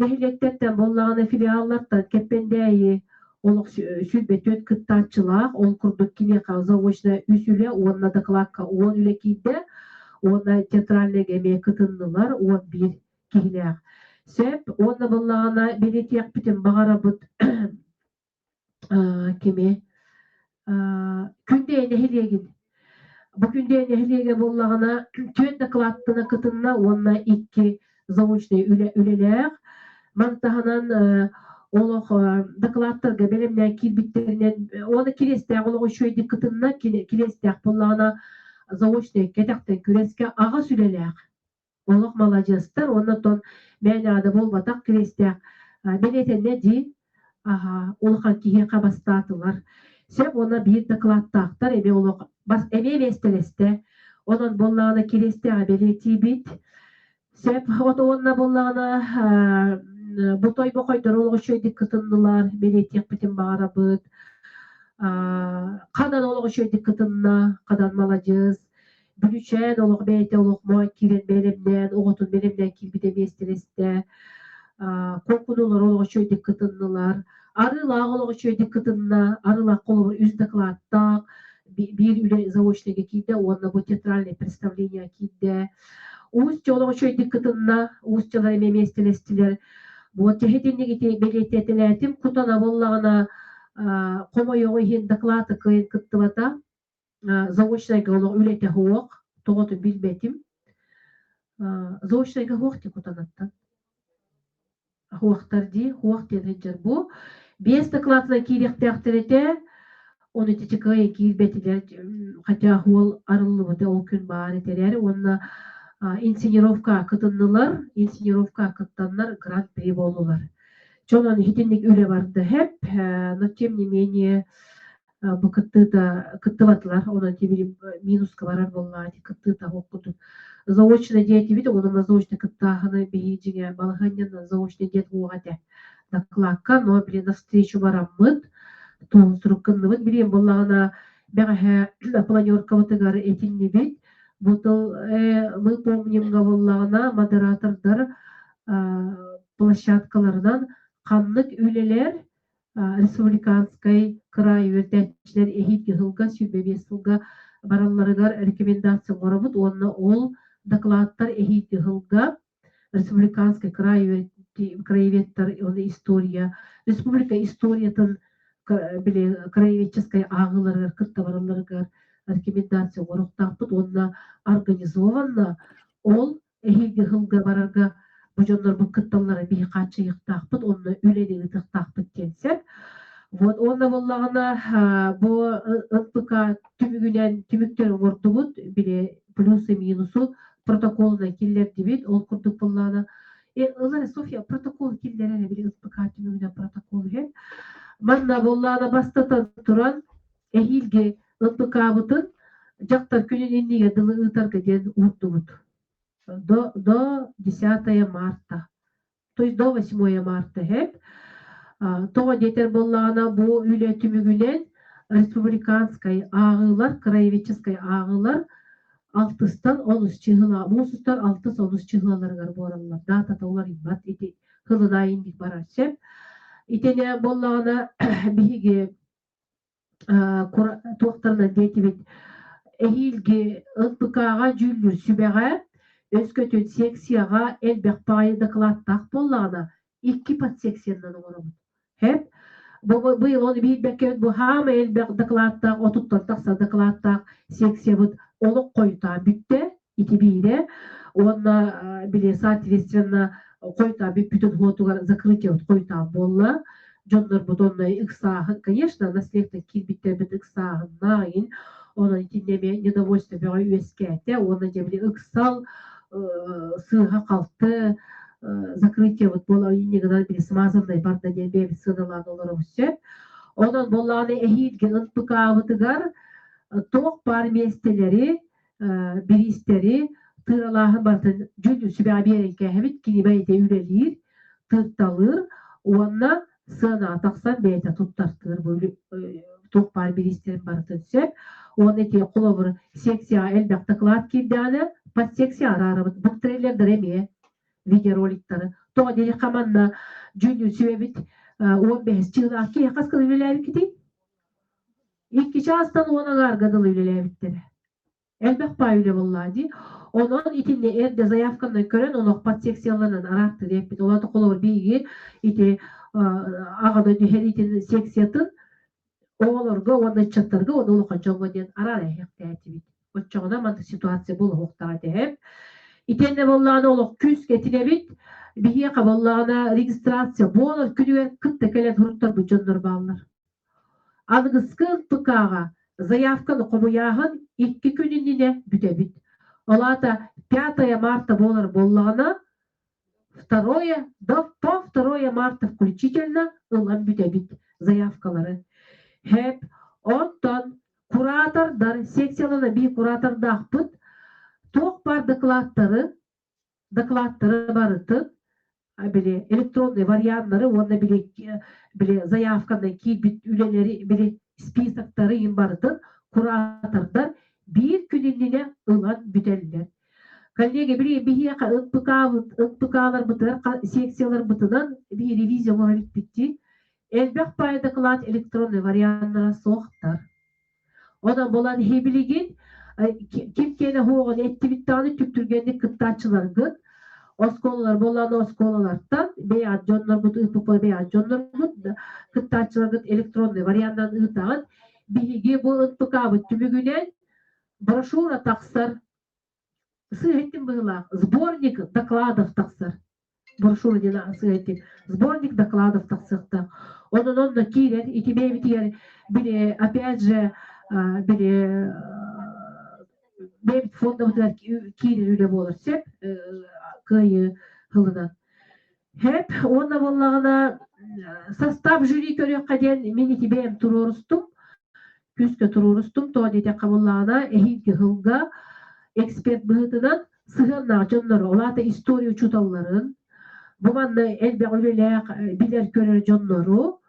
Нэһилиэктэртэн буоллаҕына филиаллартан Кэппэндээйи олох 24 кыттааччылаах, ол курдук киниэхэ заочно үс үлэ уонна докладка 10 үлэ киирдэ уонна театральныйга эмиэ кытыннылар 11 киһилээх. Сөп уонна буоллаҕына бэлиэтиэхпитин баҕарабыт кими Күндэйэ нэһилиэгин. Бу Күндэйэ нэһилиэгэ буоллаҕына түөрт докладтана кытынна уонна икки заочнай үлэ үлэлээх. Маны таһынан олох докладтарга бэлэмнээн киирбиттэринэн уонна кириэстээх олох үчүгэйдик кытынна. Кириэстээх буоллаҕына заочнай кэтэхтэн күрэскэ аҕыс үлэлээх. Олох маладьыастар уонна оттон мээнэ да буолбатах кириэстээх бэлиэтэннэ дии аһа улахан киһиэхэ бастаатылар. Сөп уонна биир докладтаахтар эмиэ олох бас эмиэ миэстэлэстэ. Онон буоллаҕына кириэстээҕи бэлиэтиибит. Сөп от уонна буоллаҕына бу тойбохойдор олох үчүгэйдик кытыннылар бэлиэтиэхпитин баҕарабыт. Хадан олох үчүгэйдик кытынна, хадан маладьыас. Бүлүүчээн олох бэйэтэ олох моой киирэн бэлэмнээн, оҕотун бэлэмнээн киирбитэ миэстэлэстэ. Куокунулар олох үчүгэйдик кытыннылар. Арыылаах олох үчүгэйдик кытынна. Арыылаах холобур үс докладтаах, биир үлэ заочныйга киирдэ уонна бу театральное представление киирдэ. Уус олох үчүгэйдик кытынна. Уус дьылар эмиэ миэстэлэстилэр. Вот чэһитинник ити бэлиэтэтилээтим кутана буоллаҕына хомойуоҕу иһин доклады кыайан кыттыбата. Заочнайга олох үлэтэ суох, тоҕотун билбэтим. Заочнайга суох дии кутанаттан. Хуохтар дии, хуох диэн сылдьар бу. Биэс докладынан киириэхтээхтэр этэ. Ону ити кыайан киирбэтилэр, хотя уол арыллыбыта ол күн баар этэ эрээри уонна инсценировка кытыннылар, инсценировка кыттаннар гран-при буоллулар. Дьон итинник үлэ барда хэп, но тем не менее бу кыттыыта кыттыбатылар, онон тибили минуска барар буоллаҕа ити кыттыыта суох курдук. Заочно диэтибит, онон заочно кыттааһыны биһиги дьиҥэ балаһыанньанан заочно диэн уоҕа этэ дакылаакка, но блин навстречу бараммыт, туоһун сурук гынныбыт. Билиэн буоллаҕына бэҕэһээ планеркабытыгар этиннибит. Бу тыл мы помнимҥа буоллаҕына модератордар площадкаларынан ханнык үлэлэр республиканскай кыраай үөрэтээччилэр эһиилги сылга 25 сылга баралларыгар рекомендация оҥоробут уонна ол докладтар эһиилги сылга республиканскай кыраай краеведтар уонна история республика историятын били краеведческай ааҕыыларыгар кытта баралларыгар рекомендация оҥоруохтаахпыт уонна организованно ол эһиилги сылга барарга бу дьоннорбут кытталлара биһи хааччыйыахтаахпыт уонна үлэни ыытыахтаахпыт диэн сөп. Вот уонна буоллаҕына бу НПК түмүгүнэн түмүктэр оҥордубут, били плюсы минусу протоколунан киллэрдибит. Ол курдук буоллаҕына ылар Софья протокол киллэрэр били НПК түмүгүнэн протокол үһү. Манна буоллаҕына бастатан туран эһиилги НПК-бытын дьахтар күнүн иннигэр дылы ыытарга диэн уурдубут. До 10 марта, то есть до 8 марта һэп. Тоҕо диэтэр буоллаҕына, бу үлэ түмүгүнэн республиканскай ааҕыылар, краеведческай ааҕыылар алтыстан онус чыһыла, муус устар алтыс онус чыһылаларыгар буолаллар. Датата уларыйбат ити хылын аайы инник барар сөп. Итинэ буоллаҕына биһиги туохтарынан диэтибит эһиилги НПК-ҕа дьүүллүүр сүбэҕэ өскөтүн секцияҕа элбэх баҕайы дакылааттаах буоллаҕына икки подсекциянан оҥоробут. Хэп быйыл ону биирбэккэ бу хаамай элбэх дакылааттаах отуттан тахса дакылааттаах секциябыт олох хойутаан бүттэ ити биирэ уонна били соответственно хойутаан бүппүтүн уотугар закрытие хойутаан буолла дьоннорбут онно ыксааһын конечно наследтан киирбиттэрбит ыксааһыннаах онон итиннэ эмиэ недовольство бөҕө үөскээтэ уонна дьэ били ыксал сыыһа-халты закрытиебыт буола инньэ гынан били смазанный барда диэн бэйэбит сыаналаан олоробут сөп. Онон буоллаҕына эһиилги НПК-бытыгар туох баар миэстэлэри бириистэри тыыралааһын барытын дьүл сүбэҕэ биэрэн кээһэбит кини бэйэтэ үлэлиир тырталыыр уонна сыанаҕа тахсан бэйэтэ туттартыыр бу туох баар бириистэрин барытын сөп уонна ити холобур секцияҕа элбэх доклад киирдэҕинэ подсекция араарабыт буктрейлердэр эмиэ видеороликтары тоҕо диэтэххэ манна дьүллүүр сүбэбит 15 чыылаах киһи хас кыл үлэлээбиккитий Икки чаастан уон аҥаарга дылы үлэлээбиттэрэ. Элбэх паа үлэ буоллаа дии. Онон итиннэ эрдэ заявканан көрөн олохпот секцияларынан араартыы диэппит. Олото холобур биһиги ити аҕа дойду сэриитин секциятын оҕолорго уонна ыччаттарга уонна улахан дьоҥҥо диэн араара иһиэхтээтибит. Оччоҕуна маннык ситуация буолуохтаах этэ. Итиэннэ буоллаҕына олох күүскэ этинэбит. Биһиэхэ буоллаҕына регистрация буолар күнүгэр кытта кэлэн суруттарбыт дьоннор бааллар. Аныгыскы НПК-ҕа заявканы хомуйааһын икки күн иннинэ бүтэбит. Ол аата 5 марта буолар буоллаҕына, второе, до по 2 марта включительно ылан бүтэбит заявкалары. Хэп, онтон куратордар, секциялана биир куратордаахпыт, туох баар докладтары докладтары барытын били электронный варианнары уонна били били заявканы киирбит үлэлэри били списоктары им барытын куратордар биир күн иннинэ ылан бүтэллэр. Коллеги, били биһиэхэ НПК-ларбытыгар секцияларбытынан биһи ревизия оҥорон иппиттии. Элбэх паай доклад электронный варианнара суохтар. Онон буолан иһи билигин ким киэнэ уһуоҕун эттибит даҕаны түптүргэнник кыттааччыларгыт. Оскуолалар буоллаҕына оскуолалартан бэйэҕит дьонноргут ыыппыппыт бэйэҕит дьонноргут кыттааччыларгыт электронный варианынан ыытаҕыт. Биһиги бу НПК-быт түмүгүнэн брошюра тахсар. Сыыһыттым быһыылаах. Сборник докладов тахсар. Брошюра диэн сыыһыттым. Сборник докладов тахсыахтаах. Онон онно киирэн ити бэйэбитигэр били опять же били бэйэбит фондабытыгар киирэр үлэ буолар сөп кыайыы ылынан. Хэп уонна буоллаҕына состав жюри көрүөххэ диэн мин ити бэйэм туруорустум. Күүскэ туруорустум. Тоҕо диэтэххэ буоллаҕына эһиилги сылга эксперт быһыытынан сыһыаннаах дьоннору, ол аата история учууталларын, бу манна элбэх үлэлээх билэр-көрөр дьоннору,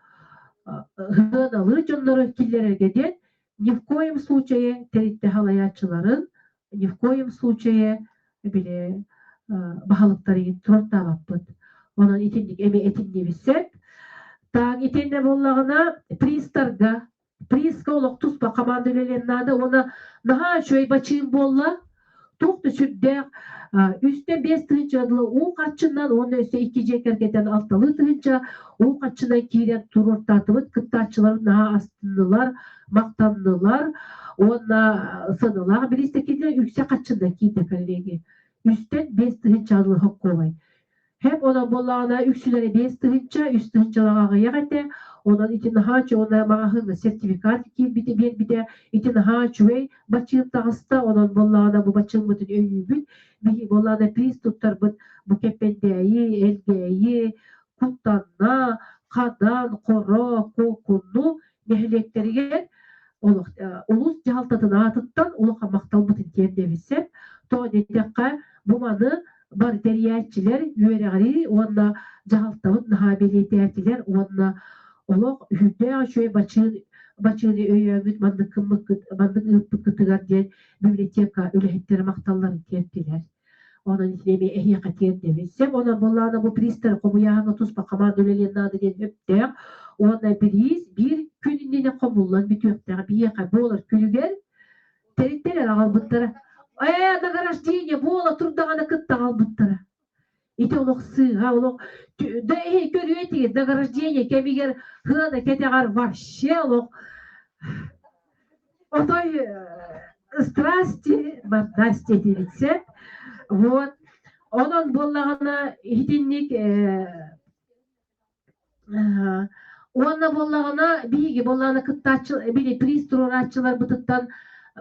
сыаналыыр дьоннору киллэрэргэ диэн ни в коем случае тэрилтэ салайааччыларын, ни в коем случае били баһылыктарын туруортаабаппыт. Онон итинник эми этиннибит сөп. Так, итиннэ буоллаҕына призтарга призка олох туспа команда үлэлиэн наада уонна наһаа үчүгэй бачыым буолла. Туох да сүрдээх үстэн 5000 дылы уу харчынан уонна өссө икки дьиэ кэргэнтэн 6 тыһыынча уу харчынан киирэн туруортаатыбыт. Кыттааччылар наһаа астыннылар, махтаннылар уонна сыаналаах бириистэ киирдилэр, үксэ харчынан киирдэ коллеги. Үстэн 5000 дылы хоккуобай. Һэп онон буоллаҕына үксүлэрэ 5000, 3 тыһыынчалаах аҕыйах этэ. Онон ити наһаа үчүгэй уонна маҕаһыыҥҥа сертификат киирбитэ биэрбитэ. Ити наһаа үчүгэй бачыым таҕыста. Онон буоллаҕына бу бачыыммытын өйүүбүт. Биһиги буоллаҕына приз туттарбыт бу Кэппэндээйи, Элгээйи, Кутана, Хадан, Хоро, Куокуну нэһилиэктэригэр олох улуус дьаһалтатын аатыттан улахан махталбытын тиэрдэбит. Тоҕо диэтэххэ, бу маны бары тэрийээччилэр үөрэҕирии уонна дьаһалтабыт наһаа бэлиэтээтилэр уонна олох сүрдээх үчүгэй бачыын бачыыны өйөөммүт маннык гыммыккыт маннык ыыппыккытыгар диэн библиотека үлэһиттэрэ махталларын тиэртилэр. Онон итини эмиэ эһиэхэ тиэрдэбин. Сөп онон буоллаҕына бу приистары хомуйааһыҥҥа туспа команда үлэлиэн наада диэн сөптөөх уонна бириис биир күн иннинэ хомуллан бүтүөхтээх. Биһиэхэ буолар күнүгэр тэрилтэлэр аҕалбыттара. Ээ, награждение буола турдаҕына кытта аҕалбыттара. Ити олох сыыһа, олох да эһи көрүө этигит, награждение кэмигэр сыана кэтэҕэр вообще олох отой страсти мордасти этибит Вот. Онон буоллаҕына итинник уонна буоллаҕына биһиги буоллаҕына кыттааччы били приз туруорааччыларбытыттан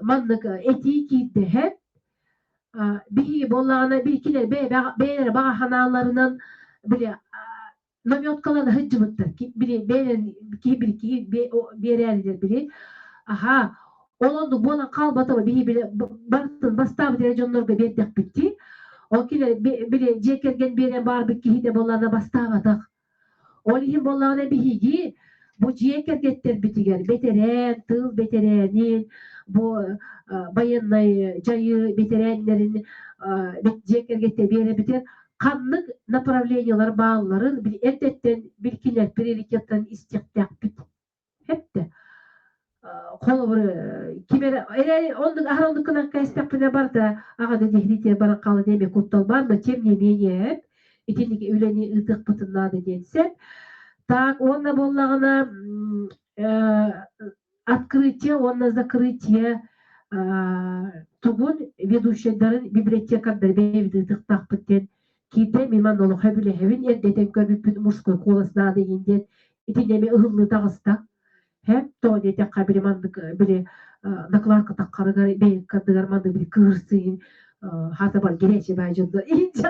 маннык этии киирдэ биһиги буоллаҕына кинилэр бэйэлэрэ баҕа санааларынан били наметкалана сылдьыбыттар били бэйэлэрин киһи били киһи биэрээрилэр били аха ол оннук буолан хаалбатаҕа биһи били барытын бастаабыт эрэ дьоннорго биэрдэхпит дии ол кинилэр били дьиэ кэргэн биэрэн баарбыт киһитэ буоллаҕына бастаабатах. Ол иһин буоллаҕына биһиги бу дьиэ кэргэттэрбитигэр бэтэрээн, тыыл бэтэрээнин, бу байыаннай дьайыы бэтэрээннэрин дьиэ кэргэттэр биэрэбитигэр ханнык направлениелар баалларын эрдэттэн билкилэр приоритеттарын истиэхтээхпит. Эттэ. Холобур, ким эрэ эрэ оннук аһар оннук гынан кээстэхпинэ барда аҕаны диһинитиэ баран хаалан эмиэ куттал баар, но тем не менее итинник үлэни ыытыахпытын наада диэн сөп. Так, уонна буоллаҕына открытие уонна закрытие тугун ведущайдарын библиотекардар бэйэбит ыытыахтаахпыт диэн киирдэ мин манна олох сөбүлэһэбин эрдэтэн көрбүппүн мужской голос наада иһин диэн итиннэ эмиэ ыһыллыы таҕыста һэп тоҕо диэтэххэ били маннык били накладка таххарыгар бэйэккардыгар маннык били кыырсыйын хата бар горячий баайдьонно иһинчэ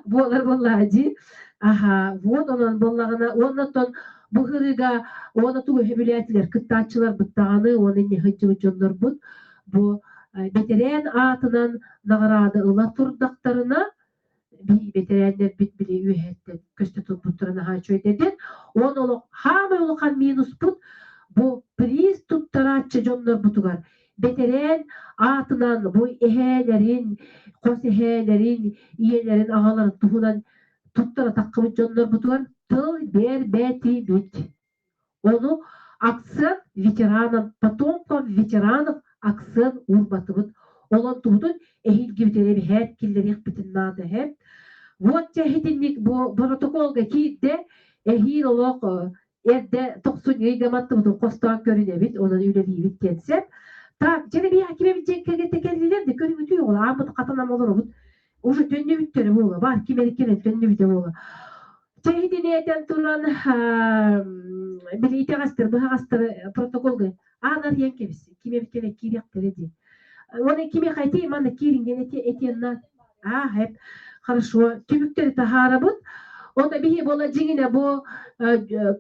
буолар буоллаа дии аха вот онон буоллаҕына уонна оттон бу ырыга уонна тугу сөбүлээтилэр кыттааччыларбыт даҕаны уонна инньэ сылдьыбыт дьоннорбут бу бэтэрээн аатынан наҕараада ыла турдахтарына биһиги бэтэрээннэрбит били үөһэттэн көстө турбуттара наһаа үчүгэйдэрдэн уонна олох хаамай улахан минуспут бу приз туттарааччы дьоннорбутугар бэтэрээн аатынан бу эһээлэрин хос эһээлэрин ийэлэрин аҕаларын туһунан туттара таххыбыт дьоннорбутугар тыл биэрбэтибит. Ону акцент ветеранам, потомкам ветеранов акцент уурбатыбыт. Ол онтубутун эһиилгибитин эбэһээт киллэриэхпитин наада эһэ. Вот итинник бу протоколга киирдэ, эһиил олох эрдэ тохсунньу ыйга маттыбытын хостоон көрүнэбит, онон үлэлиибит диэн сөп. Так, дьэ биһиэхэ кимэбит дьиэ кэргэтэ кэллилэр да көрүҥүтүй оҕолор, ааммыт хатанам олоробут. Уже төннүбүттэрэ буола, баар ким эрэ кэлэн төннүбүтэ буола. Чэ итини этэн туран, били итэҕэстэр, быһаҕастар протоколга аан арыйан кэбис, ким эбит кэлэн киириэхтэрэ дии. Уонна кимиэхэ этий, манна киириҥ диэн этиэн Аа, эп. Хорошо. Түбүктэри таһаарабыт. Онно биһи буола дьиҥинэ бу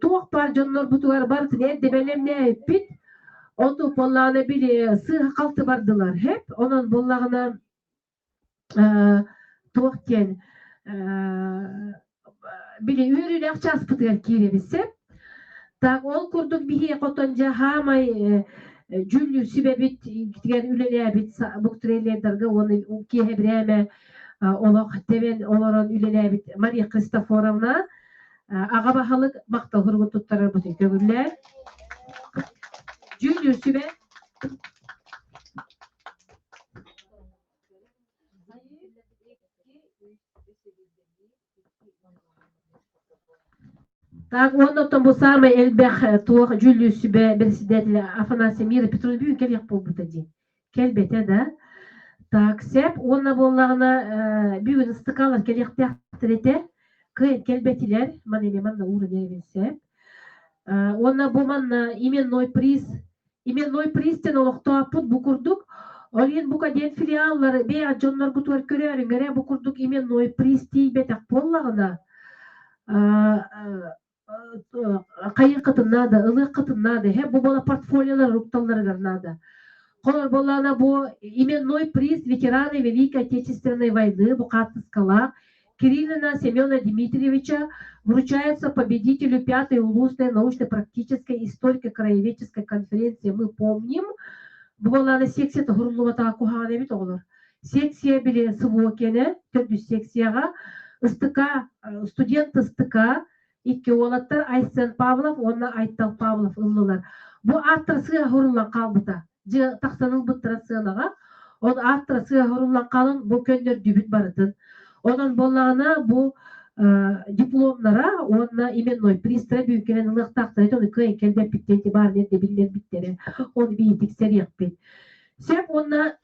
туох баар дьоннорбутугар барытын эрдэ бэлэмнээбиппит. Онтук буоллаҕына били сыыһа-халты бардылар. Хэп. Онон буоллаҕына туох диэн били үөрүүлээх чааспытыгар киирэбит сөп. Так ол курдук биһиэхэ хотон дьэ хаамай дьүүллүүр сүбэбит үлэлээбит буктрейлердарга уонна киэһэ бирээмэ олох тэбэн олорон үлэлээбит Мария Христофоровна аҕа баһылык махтал суругун туттарарбытын көҥүллээн дьүүллүүр сүбэ. Так, уонна оттон бу саамай элбэх туох дьүүллүүр сүбэ председателэ Афанасий Мира Петрович бүгүн кэлиэх буолбута дии. Кэлбэтэ да. Так, сеп уонна буоллаҕына бүгүн ыстыкаалар кэлиэхтээхтэр этэ. Кыайан кэлбэтилэр. Маны эмиэ манна ууран эрэбин сеп. Уонна бу манна именной приз именной приз диэн олохтооппут бу курдук. Ол иһин бука диэн филиаллар бэйэҕит дьонноргутугар көрөөрүҥ эрэ бу курдук именной приз тиийбэтэх буоллаҕына хайыаххытын наада, ылыаххытын наада, һэ бу буола портфолиолар укталларыгар наада. Холор буоллаҕына бу именной приз ветераны Великой Отечественной войны бу хаартыскалаах Кириллина Семена Дмитриевича вручается победителю пятой улусной научно-практической историко-краеведческой конференции «Мы помним». Бу буоллаҕына секция тоһуруллубатаҕа куһаҕан эбит оҕолор. Секция били СВО-киэнэ, төрдүс секцияҕа ыстыка, студент ыстыка икки уолаттар Айсен Павлов уонна Айтал Павлов ыллылар. Бу ааттара сыа оһоруллан хаалбыта. Дьэ тахсан ылбыттара сыанаҕа. Ол ааттара сыа оһоруллан хаалан бу көннөрдүбүт барытын. Онон буоллаҕына бу дипломнара уонна именной пристара бүгүн ылыахтаахтара ону кыайан кэлбэппит диэн баар эрдэ биллэрбиттэрэ. Оны биһи тиксэриэхпит. Сөп уонна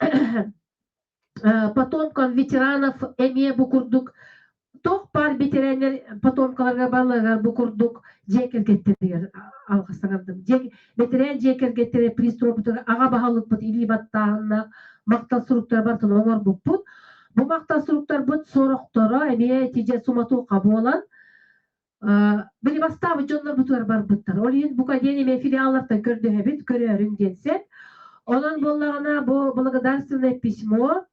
потомкам ветеранов эмиэ бу курдук туох баар бэтэрээннэр потомкаларга балларыгар бу курдук дьиэ кэргэттэригэр алҕастанардым. Дьиэ бэтэрээн дьиэ кэргэттэрэ приз туруорбутугар аҕа баһылыкпыт илии баттааһыннаах махтал суруктары барытын оҥорбуппут. Бу махтал суруктарбыт сорохторо эмиэ ити дьэ суматуха буолан били бастаабыт дьоннорбутугар барбыттар. Ол иһин бука диэн эмиэ филиаллартан көрдөһөбүт, көрөөрүҥ диэн сөп. Онон буоллаҕына бу благодарственное письмо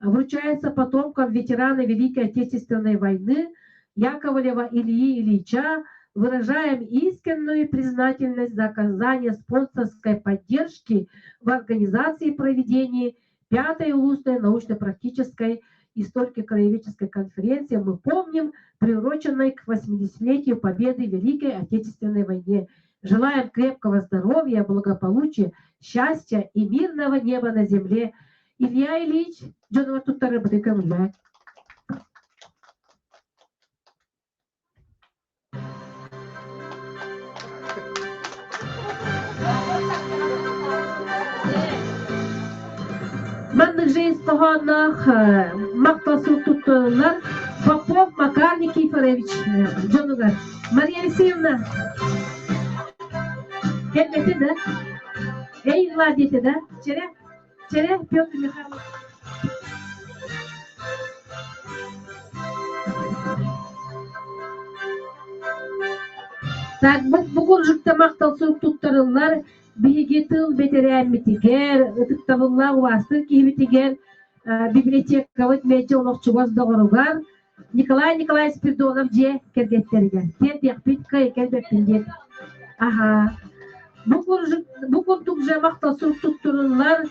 вручается потомкам ветерана Великой Отечественной войны Яковлева Ильи Ильича. Выражаем искреннюю признательность за оказание спонсорской поддержки в организации и проведении Пятой улусной научно-практической историко-краеведческой конференции «Мы помним», приуроченной к 80-летию Победы в Великой Отечественной войне. Желаем крепкого здоровья, благополучия, счастья и мирного неба на земле. Илья Ильич, дьонугар туттарарбытын көҥүллээ. Маннык жизнь хоһоонноох махтал сурук туттарыллар Попов Макар Никифорович дьонугар. Мария Алексеевна, кэлбэтэ да? Эй, диэтэ да? Чэрэ, чэрэ, Петр Михайлович. Так, бу курдукта махтал сурук туттарыллар биһиги тыл бэтэрээммитигэр, ытыктабыллаах убаастыыр киһибитигэр, библиотекабыт мэлдьи олохчугас доҕоругар Николай Николаевич Спиридонов дьиэ кэргэттэригэр тиэрдиэхпит, кыайа кэлбэппин диэн. Аха. Бу курдук же махтал сурук туттарыллар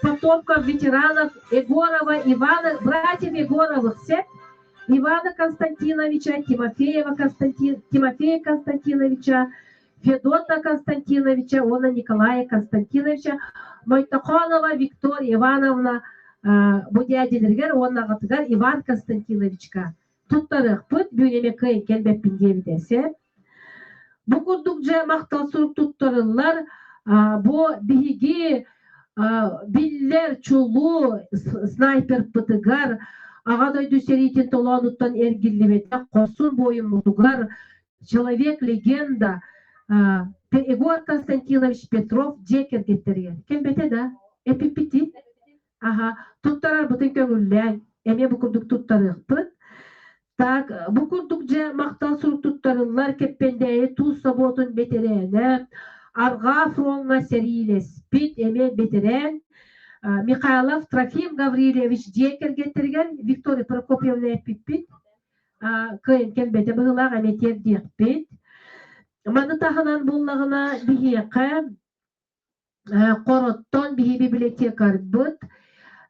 потомков ветеранов Егорова Ивана, братьев Егоровых сеп, Ивана Константиновича, Тимофеева Константин, Тимофея Константиновича, Федота Константиновича уонна Николая Константиновича, Мойтохонова Виктория Ивановна бу дядяларыгар уонна аҕатыгар Иван Константиновичка. Туттарыахпыт, бүгүн эмиэ кыайан кэлбэппин диэбитэ сөп. Бу курдук дьэ махтал сурук туттарыллар. Бу биһиги биллэр чулуу снайперпытыгар Аҕа дойду сэриитин толоонуттан эргиллибэтэх хорсун буойуммутугар человек-легенда Егор Константинович Петров дьиэ кэргэттэригэр кэлбэтэ да эпиппити Аха, туттарарбытын көҥүллээн, эмиэ бу курдук туттарыахпыт. Так, бу курдук дьэ махтал сурук туттарыллар Кэппэндээйи туус собуотун бэтэрээнэ, Арҕаа фроҥҥа сэриилэспит эмиэ бэтэрээн Михайлов Трофим Гаврильевич дьиэ кэргэттэригэр Виктория Прокопьевна эппиппит, кыайан кэлбэтэ быһыылаах эмиэ тиэрдиэхпит. Маны таһынан буоллаҕына биһиэхэ Хороттон биһи библиотекарьбыт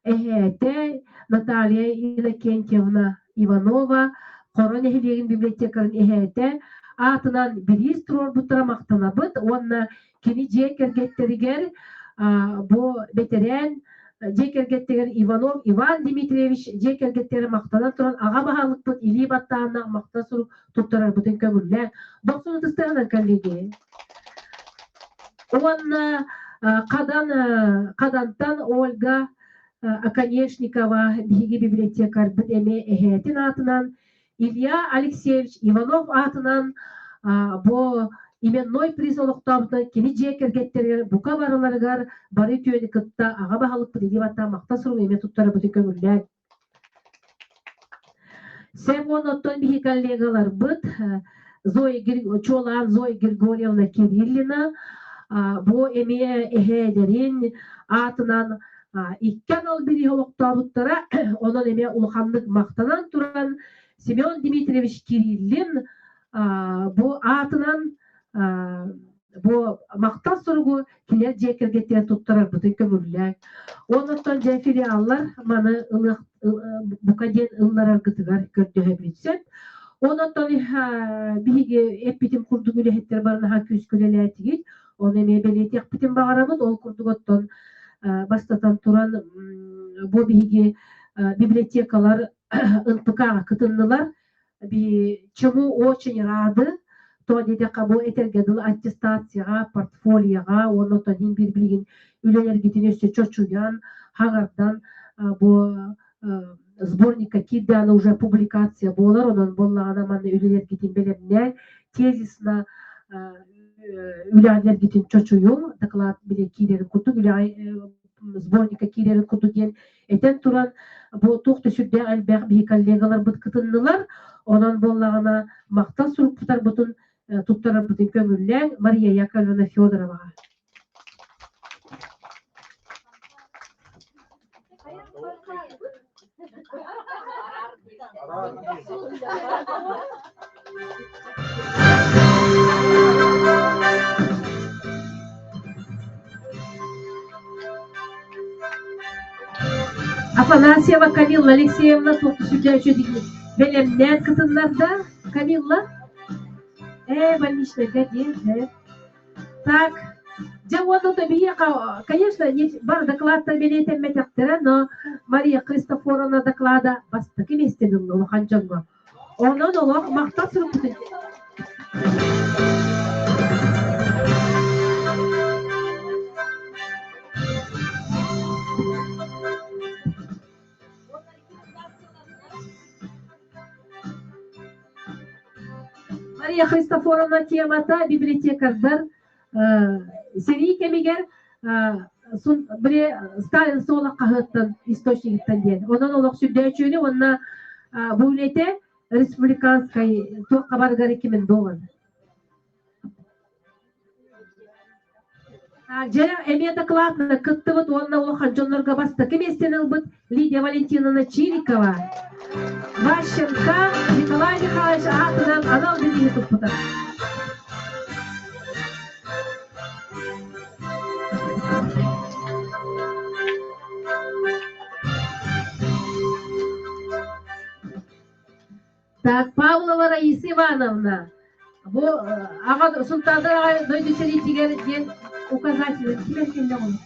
эһээтэ Наталья Иннокентьевна Иванова Хоро нэһилиэгин библиотекарын эһээтэ аатынан бириис туруорбуттара махтанабыт уонна кини дьиэ кэргэттэригэр бу бэтэрээн дьиэ кэргэттэригэр Иванов Иван Дмитриевич дьиэ кэргэттэрэ махтанан туран аҕа баһылыкпыт илии баттааннаах махтал сурук туттарарбытын көҥүллээн дохсун ытыстыһынан коллеги Уонна Хадан Хадантан Ольга Оконешникова биһиги библиотекарьбыт эмиэ эһээтин аатынан Илья Алексеевич Иванов аатынан бу именной приз олохтообута кини дьиэ кэргэттэригэр бука барыларыгар бары үтүөнү кытта аҕа баһылыкпыт илии баттаан махтал суругу эмиэ туттарабытын көҥүллээн Сэм уонна оттон биһи коллегаларбыт Зоя чуолаан Зоя Григорьевна Кириллина бу эмиэ эһээлэрин аатынан икки анал бирииһи олохтообуттара. Онон эмиэ улаханнык махтанан туран Семен Дмитриевич Кириллин бу аатынан бу махтал суругу кинилэр дьиэ кэргэттэрэ туттарарбытын көҥүллээн. Оннуттан дьэ филиаллар маны ылыах бука диэн ыллараргытыгар көрдөһөбүт сөп. Оннуттан биһиги эппитим курдук үлэһиттэр бары наһаа күүскэ үлэлээтигит. Ону эмиэ бэлиэтиэхпитин баҕарабыт. Ол курдук оттон бастатан туран бу биһиги библиотекалар НПК-ҕа кытыннылар. Чему очень рады, то диэтэххэ бу этэргэ дылы аттестацияҕа, портфолиоҕа уонна оттон иһин биир билигин үлэлэргитин өссө чочуйан, хаҥардан бу сборникка киирдэҕинэ уже публикация буолар, онон буоллаҕына манна үлэлэргитин бэлэмнээн, тезисно үлэҕилэргитин чочуйуҥ, доклад били киирэрин курдук үлэҕэ сборникка киирэрин курдук диэн Этэн туран, бу туох да сүрдээх элбэх биһи коллегаларбыт кытыннылар. Онон буоллаҕына махтал сурукпутарбытын туттарарбытын көҥүллээҥ Мария Яковлевна Федороваҕа. Афанасьева Камилла Алексеевна туох сүрдээх үчүгэй бэлэмнээн кытыннарда. Камилла? Ээ, больничныйга диэн, ээ. Так, дьэ уонна то биһиэхэ, конечно, бар докладтар бэлиэтэммэтэхтэрэ, но Мария Христофоровна доклада бастакы миэстэни ылла улахан дьоҥҥо. Онон олох махтал сурукпутун Мария Христофоровна темата библиотекардар сэрии кэмигэр били Сталин суола хаһыаттан источнигыттан диэн. Онон олох сүрдээччүнү уонна бу үлэтэ республиканскай туох хабарыгар рекомендован. Дьэ, эмиэ докладна кыттыбыт уонна улахан дьоннорго бастакы миэстэни ылбыт Лидия Валентиновна Чирикова Ващенко Николай Михайлович аатынан анал бирииһи туппута. Так, Павлова Раиса Ивановна, бу аҕа Сунтаардар аҕай дойду сэриитигэр диэн указатель ким эркиннэ оҕону?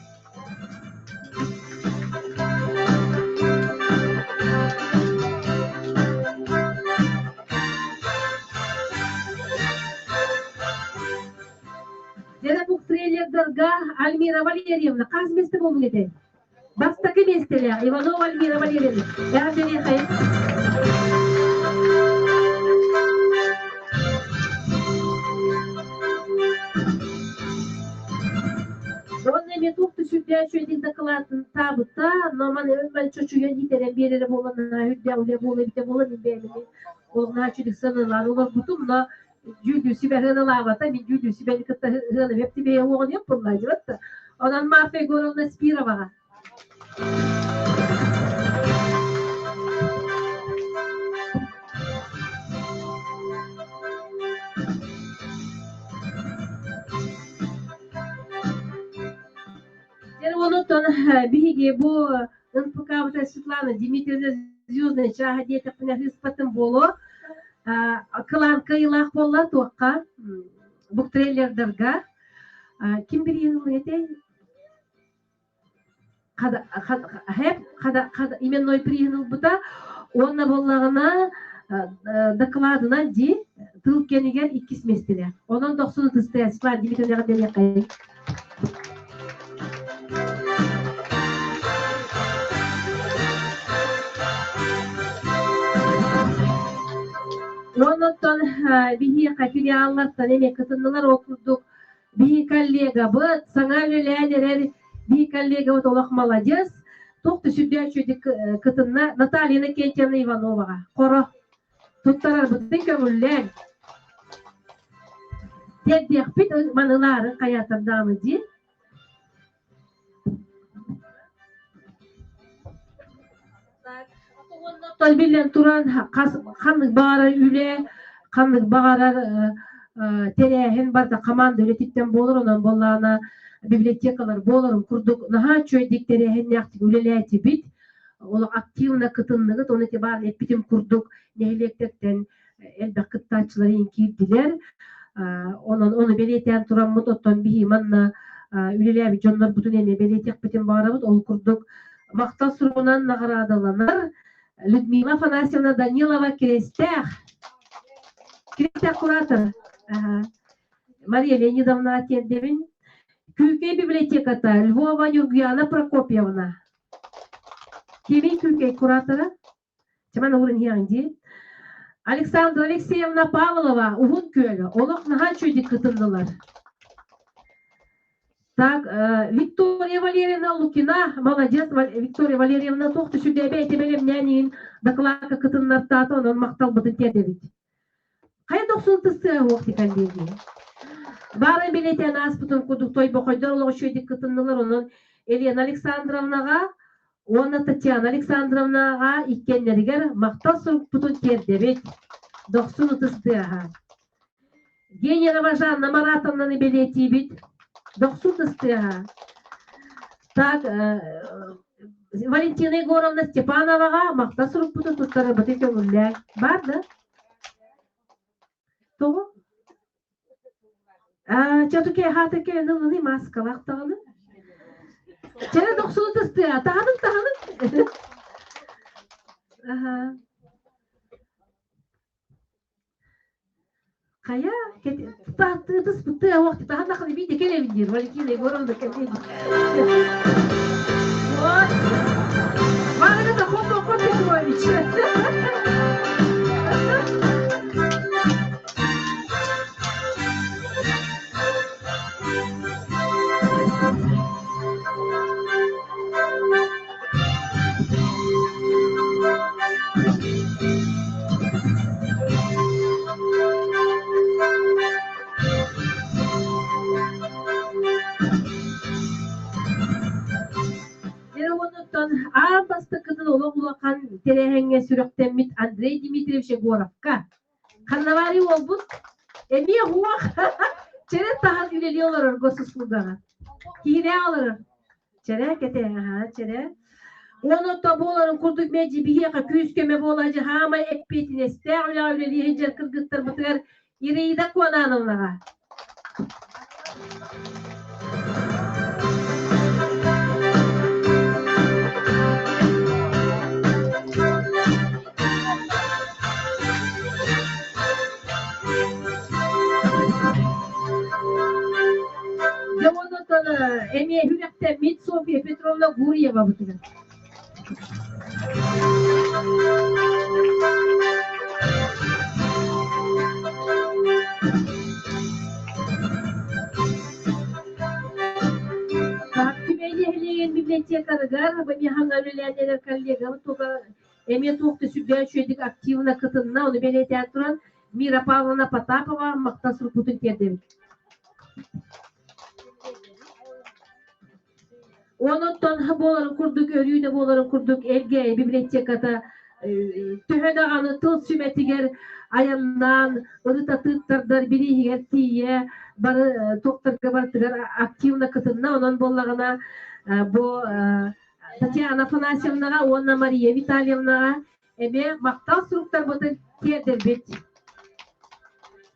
Буктрейлердарга Альмира Валерьевна хас миэстэ буолуҥ этэй? Бастакы миэстэлээх Иванова Альмира Валерьевна. Эҕэрдэлиэхэйин. Уонна эмиэ туох да сүрдээх үчүгэйдик дакылаатын таабыта, но маны өлмөн чочуйан иитэрэн биэрэрэ буолан наһаа үрдээх үлэ буола эбитэ буолан мин бэйэм олох наһаа үчүгэй сыаналаан олорбутум, но дьүүллүүр сүбэ сыаналаабата, мин дьүүллүүр сүбэни кытта сыана бэптибэйэ уоҕун булла дьыбатта. Онон Марфа Егоровна Спироваҕа. Дьэ, онтон биһиги бу НПК-быта Светлана Дмитриевна Звездная чааһа диэтэхпинэ ыыспатым буолуо. Кылаан кыайыылаах буолла туохха буктрейлердарга ким бириин ылла этэй? Именной приһын ылбыта уонна буоллаҕына докладынан дии тыл кэнигэр иккис миэстэлээх. Онон дохсун ытыстыа Светлана Дмитриевнаҕа диэниэххэйиҥ. Оннуттан биһиэхэ филиаллартан эмиэ кытыннылар ол курдук биһи коллегабыт саҥа үлэлээн эрэр биһи коллегабыт олох молодец туох да сүрдээх үчүгэйдик кытынна Наталья Иннокентьевна Ивановаҕа хоро туттарарбытын көҥүллээн тиэрдиэхпит манылаары хайаатар даҕаны дии Биллэн туран, ханнык баҕарар үлэ, ханнык баҕарар тэрээһин барыта команда үлэтиттэн буолар, онон буоллаҕына библиотекалар буоларын курдук наһаа үчүгэйдик тэрээһиннээхтик үлэлээтибит, олох активно кытынныгыт, ону ити баар эппитим курдук нэһилиэктэртэн элбэх кыттааччылар иһин киирдилэр. Онон ону бэлиэтээн тураммыт, оттон биһи манна үлэлээбит дьоннорбутун эмиэ бэлиэтиэхпитин баҕарабыт. Ол курдук махтал суругунан наҕараадаланар Людмила Афанасьевна Данилова Кирэстээх. Кирэстээх куратор. Мария Леонидовна тиэрдэбин. Күүкэй библиотеката Львова Нюргуяна Прокопьевна. Кимий Күүкэй куратора? Чаман уурун иһиэҕиҥ дии. Александра Алексеевна Павлова Уһун Күөлэ олох наһаа үчүгэйдик кытыннылар. Так, Виктория Валерьевна Лукина, молодец, Виктория Валерьевна туох да сүрдээбэ эти бэлэмнээн иһин дакылаакка кытыннартаата, онон махталбытын тиэрдэбит. Хайа дохсун тыстыа уох коллеги. Баарын билэтэн ааспытын курдук тойбохойдор олох үчүгэйдик кытыннылар, онон Елена Александровнаҕа уонна Татьяна Александровнаҕа иккиэннэригэр махтал сурукпутун тиэрдэбит. Дохсун ытыс тыаһа. Генерова Жанна Маратовнаны бэлиэтиибит. Дохсун ытыс тыаһа. Так, Валентина Егоровна Степановаҕа махтал сурукпутун туттарарбытын көҥүллээҥ. Баар да? Тоҕо? Аа, чатуке хаатаке ылыны маскалаах даҕаны. Чэрэ дохсуну тыстыа, таһаным таһаным. Аха. Хайа, тыспытты уох таһан ахын биде келебин диир Валентина Егоровна кэлин. Вот. Маргарита Хопо Петрович. Дьэ онуттан аан бастакытын олох улахан тэрээһиҥҥэ сүрэхтэммит Андрей Дмитриевич Егоровка Ханнавари уолбут эмиэ уох чэрэ таһан үлэлии олорор госуслугаҕа. Киһилээх олорор. Чэрэ кэтэ, аһаа, чэрэ. Уонна буоларын курдук мэлдьи биһиэхэ күүс-көмө буола хаамай эппиэтинэстээх үлэҕэ үлэлии сылдьар кыргыттарбытыгар Ираида Куонановнаҕа. Дьэ эмиэ үрэхтэммит Софья Петровна Гурьева бытыгар. Түбэй нэһилиэгин библиотекарыгар Бамиһаҥа үлэлээн эрэр коллегабыт туга эмиэ туох да сүрдээх үчүгэйдик активно кытынна, ону бэлиэтээн туран Мира Павловна Потапова махтал сурукпутун тиэрдэбит. Онон буоларын курдук, өрүү да буоларын курдук Элгээйи библиотеката төһө даҕаны тыл сүмэтигэр айаннаан, ырытатыыттардар бирииһигэр тиийэ бары туохтарга барытыгар активно кытынна. Онон буоллаҕына бу Татьяна Афанасьевнаҕа уонна Мария Витальевнаҕа эмиэ махтал суруктарбытын тиэрдэрбит.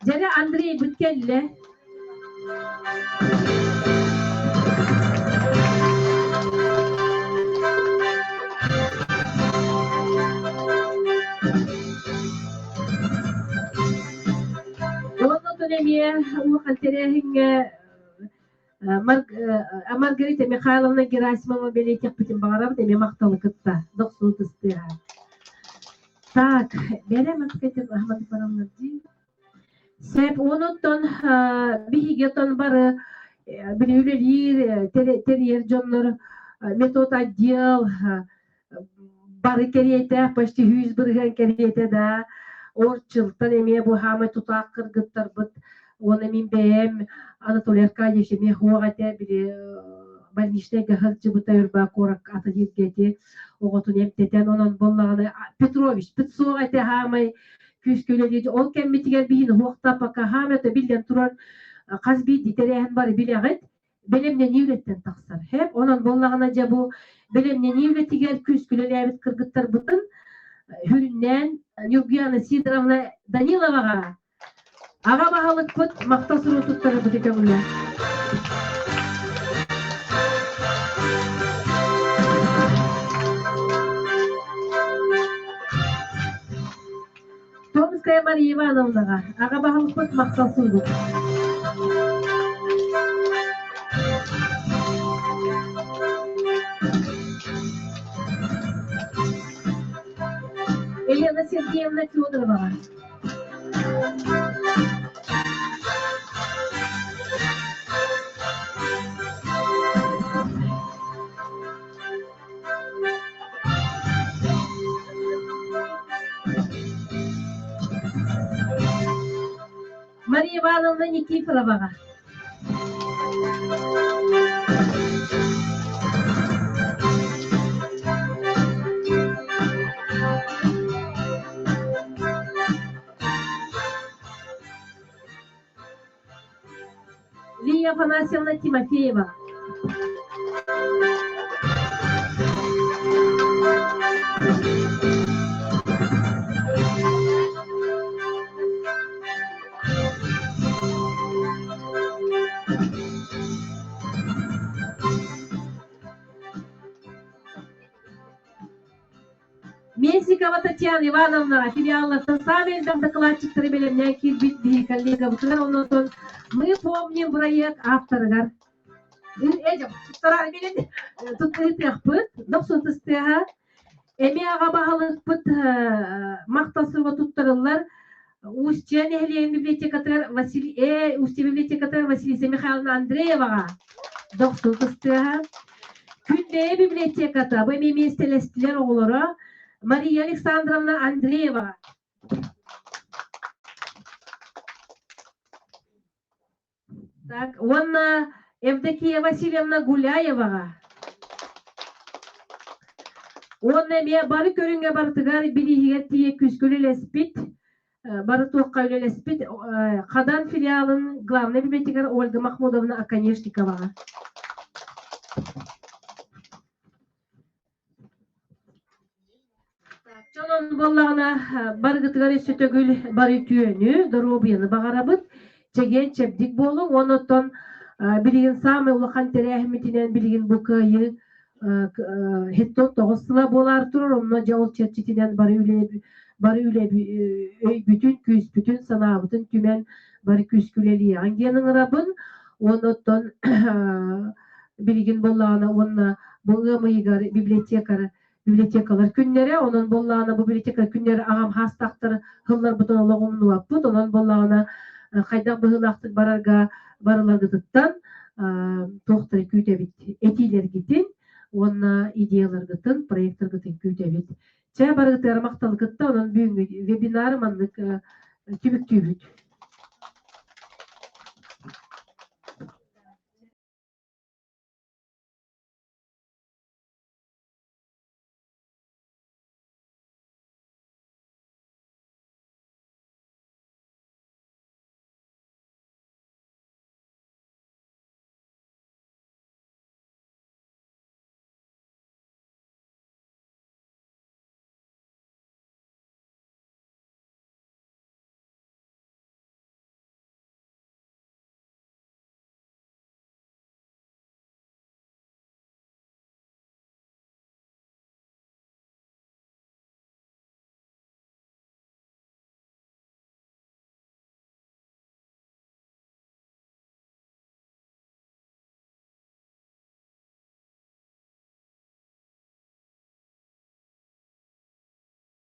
Дьэрэ Андрейбыт кэллэ. Уонна эмиэ улахан тэрээһиҥҥэ Маргарита Михайловна Герасимова бэлиэтиэхпитин баҕарабыт эмиэ махталы кытта дохсун тыстыаҕа. Так, бэрэ маскатин Ахмад дии. Сеп онуттан биһиги отон бары били үлэлиир тэрийэр дьоннор метод отдел бары кэриэтэ почти 100% кэриэтэ да орчылтан эмиэ бу хаамай тутаах кыргыттарбыт уонна мин бэйэм Анатолий Аркадьевич эмиэ хуох этэ били больничнайга сылдьыбыта Үрбаа куоракка атын сиргэ оҕотун эмтэтэн онон буоллаҕына Петрович суох этэ хаамай күүскэ үлэлиир ол кэммитигэр биһин уһуохтаппакка хаамай это биллэн турар хас биирдии тэрээһин бары билэҕит бэлэмнэнии үлэттэн тахсар. Хэп, онон буоллаҕына дьэ бу бэлэмнэнии үлэтигэр күүскүлэлээбит кыргыттарбытын хүрүннээн Ньургуяна Сидоровна Даниловаҕа аҕа баһылыкпыт махтал суругу туттарарбыты көҥүлэ. Томская Мария Ивановнаҕа аҕа баһылыкпыт махтал суругу. Елена Сергеевна Федороваҕа. Мария Ивановна Никифороваҕа. Лия Афанасьевна Тимофеева. Менсикова Татьяна Ивановна филиаллартан саамай элбэх дакылаатчыттары бэлэмнээн киирбит биһиги коллегабытыгар оннотон «Мы помним» бырайыак авторыгар туттарыахпыт, дохсун тыстыаһа. Эмиэ аҕа баһылыкпыт махтал суруга туттарыллар Устья нэһилиэгин библиотекатыгар Василий Устья библиотекатыгар Василиса Михайловна Андрееваҕа дохсун тыстыаһа. Күндэйэ библиотеката бу эмиэ миэстэлэстилэр оҕолоро Мария Александровна Андреева. Так, уонна Евдокия Васильевна Гуляеваҕа. Уонна эмиэ бары көрүҥҥэ барытыгар бирииһигэр тиийэ күүскэ үлэлэспит бары туохха үлэлэспит Хадан филиалын главнай библиотекарь Ольга Махмудовна Оконешниковаҕа. Дьонон буоллаҕына барыгытыгар өссө төгүл бары үтүөнү, доруобуйаны баҕарабыт. Чэгиэн чэбдик буолуҥ. Уонна оттон билигин саамай улахан тэрээһиммитинэн билигин бу кыайыы хеттон тоҕус сыла буолаары турар. Онно дьэ ол чэрчитинэн бары үлэ бары үлэ өйбүтүн, күүспүтүн, санаабытын түмэн бары күүскэ үлэлиэҕиҥ диэн ыҥырабын. Уонна оттон Билигин буоллаҕына уонна бу ыам ыйыгар библиотекарь библиотекалар күннэрэ, онон буоллаҕына бу библиотека күннэрэ аҕам хаастаахтар сылларбытын олох умнубаппыт, онон буоллаҕына хайдах быһыылаахтык барарга барыларгытыттан туохтары күүтэбит, этиилэргитин уонна идеяларгытын, проектаргытын күүтэбит. Чэ, барыгытыгар махталгытта, онон бүгүҥҥү вебинар маннык түмүктүүбүт.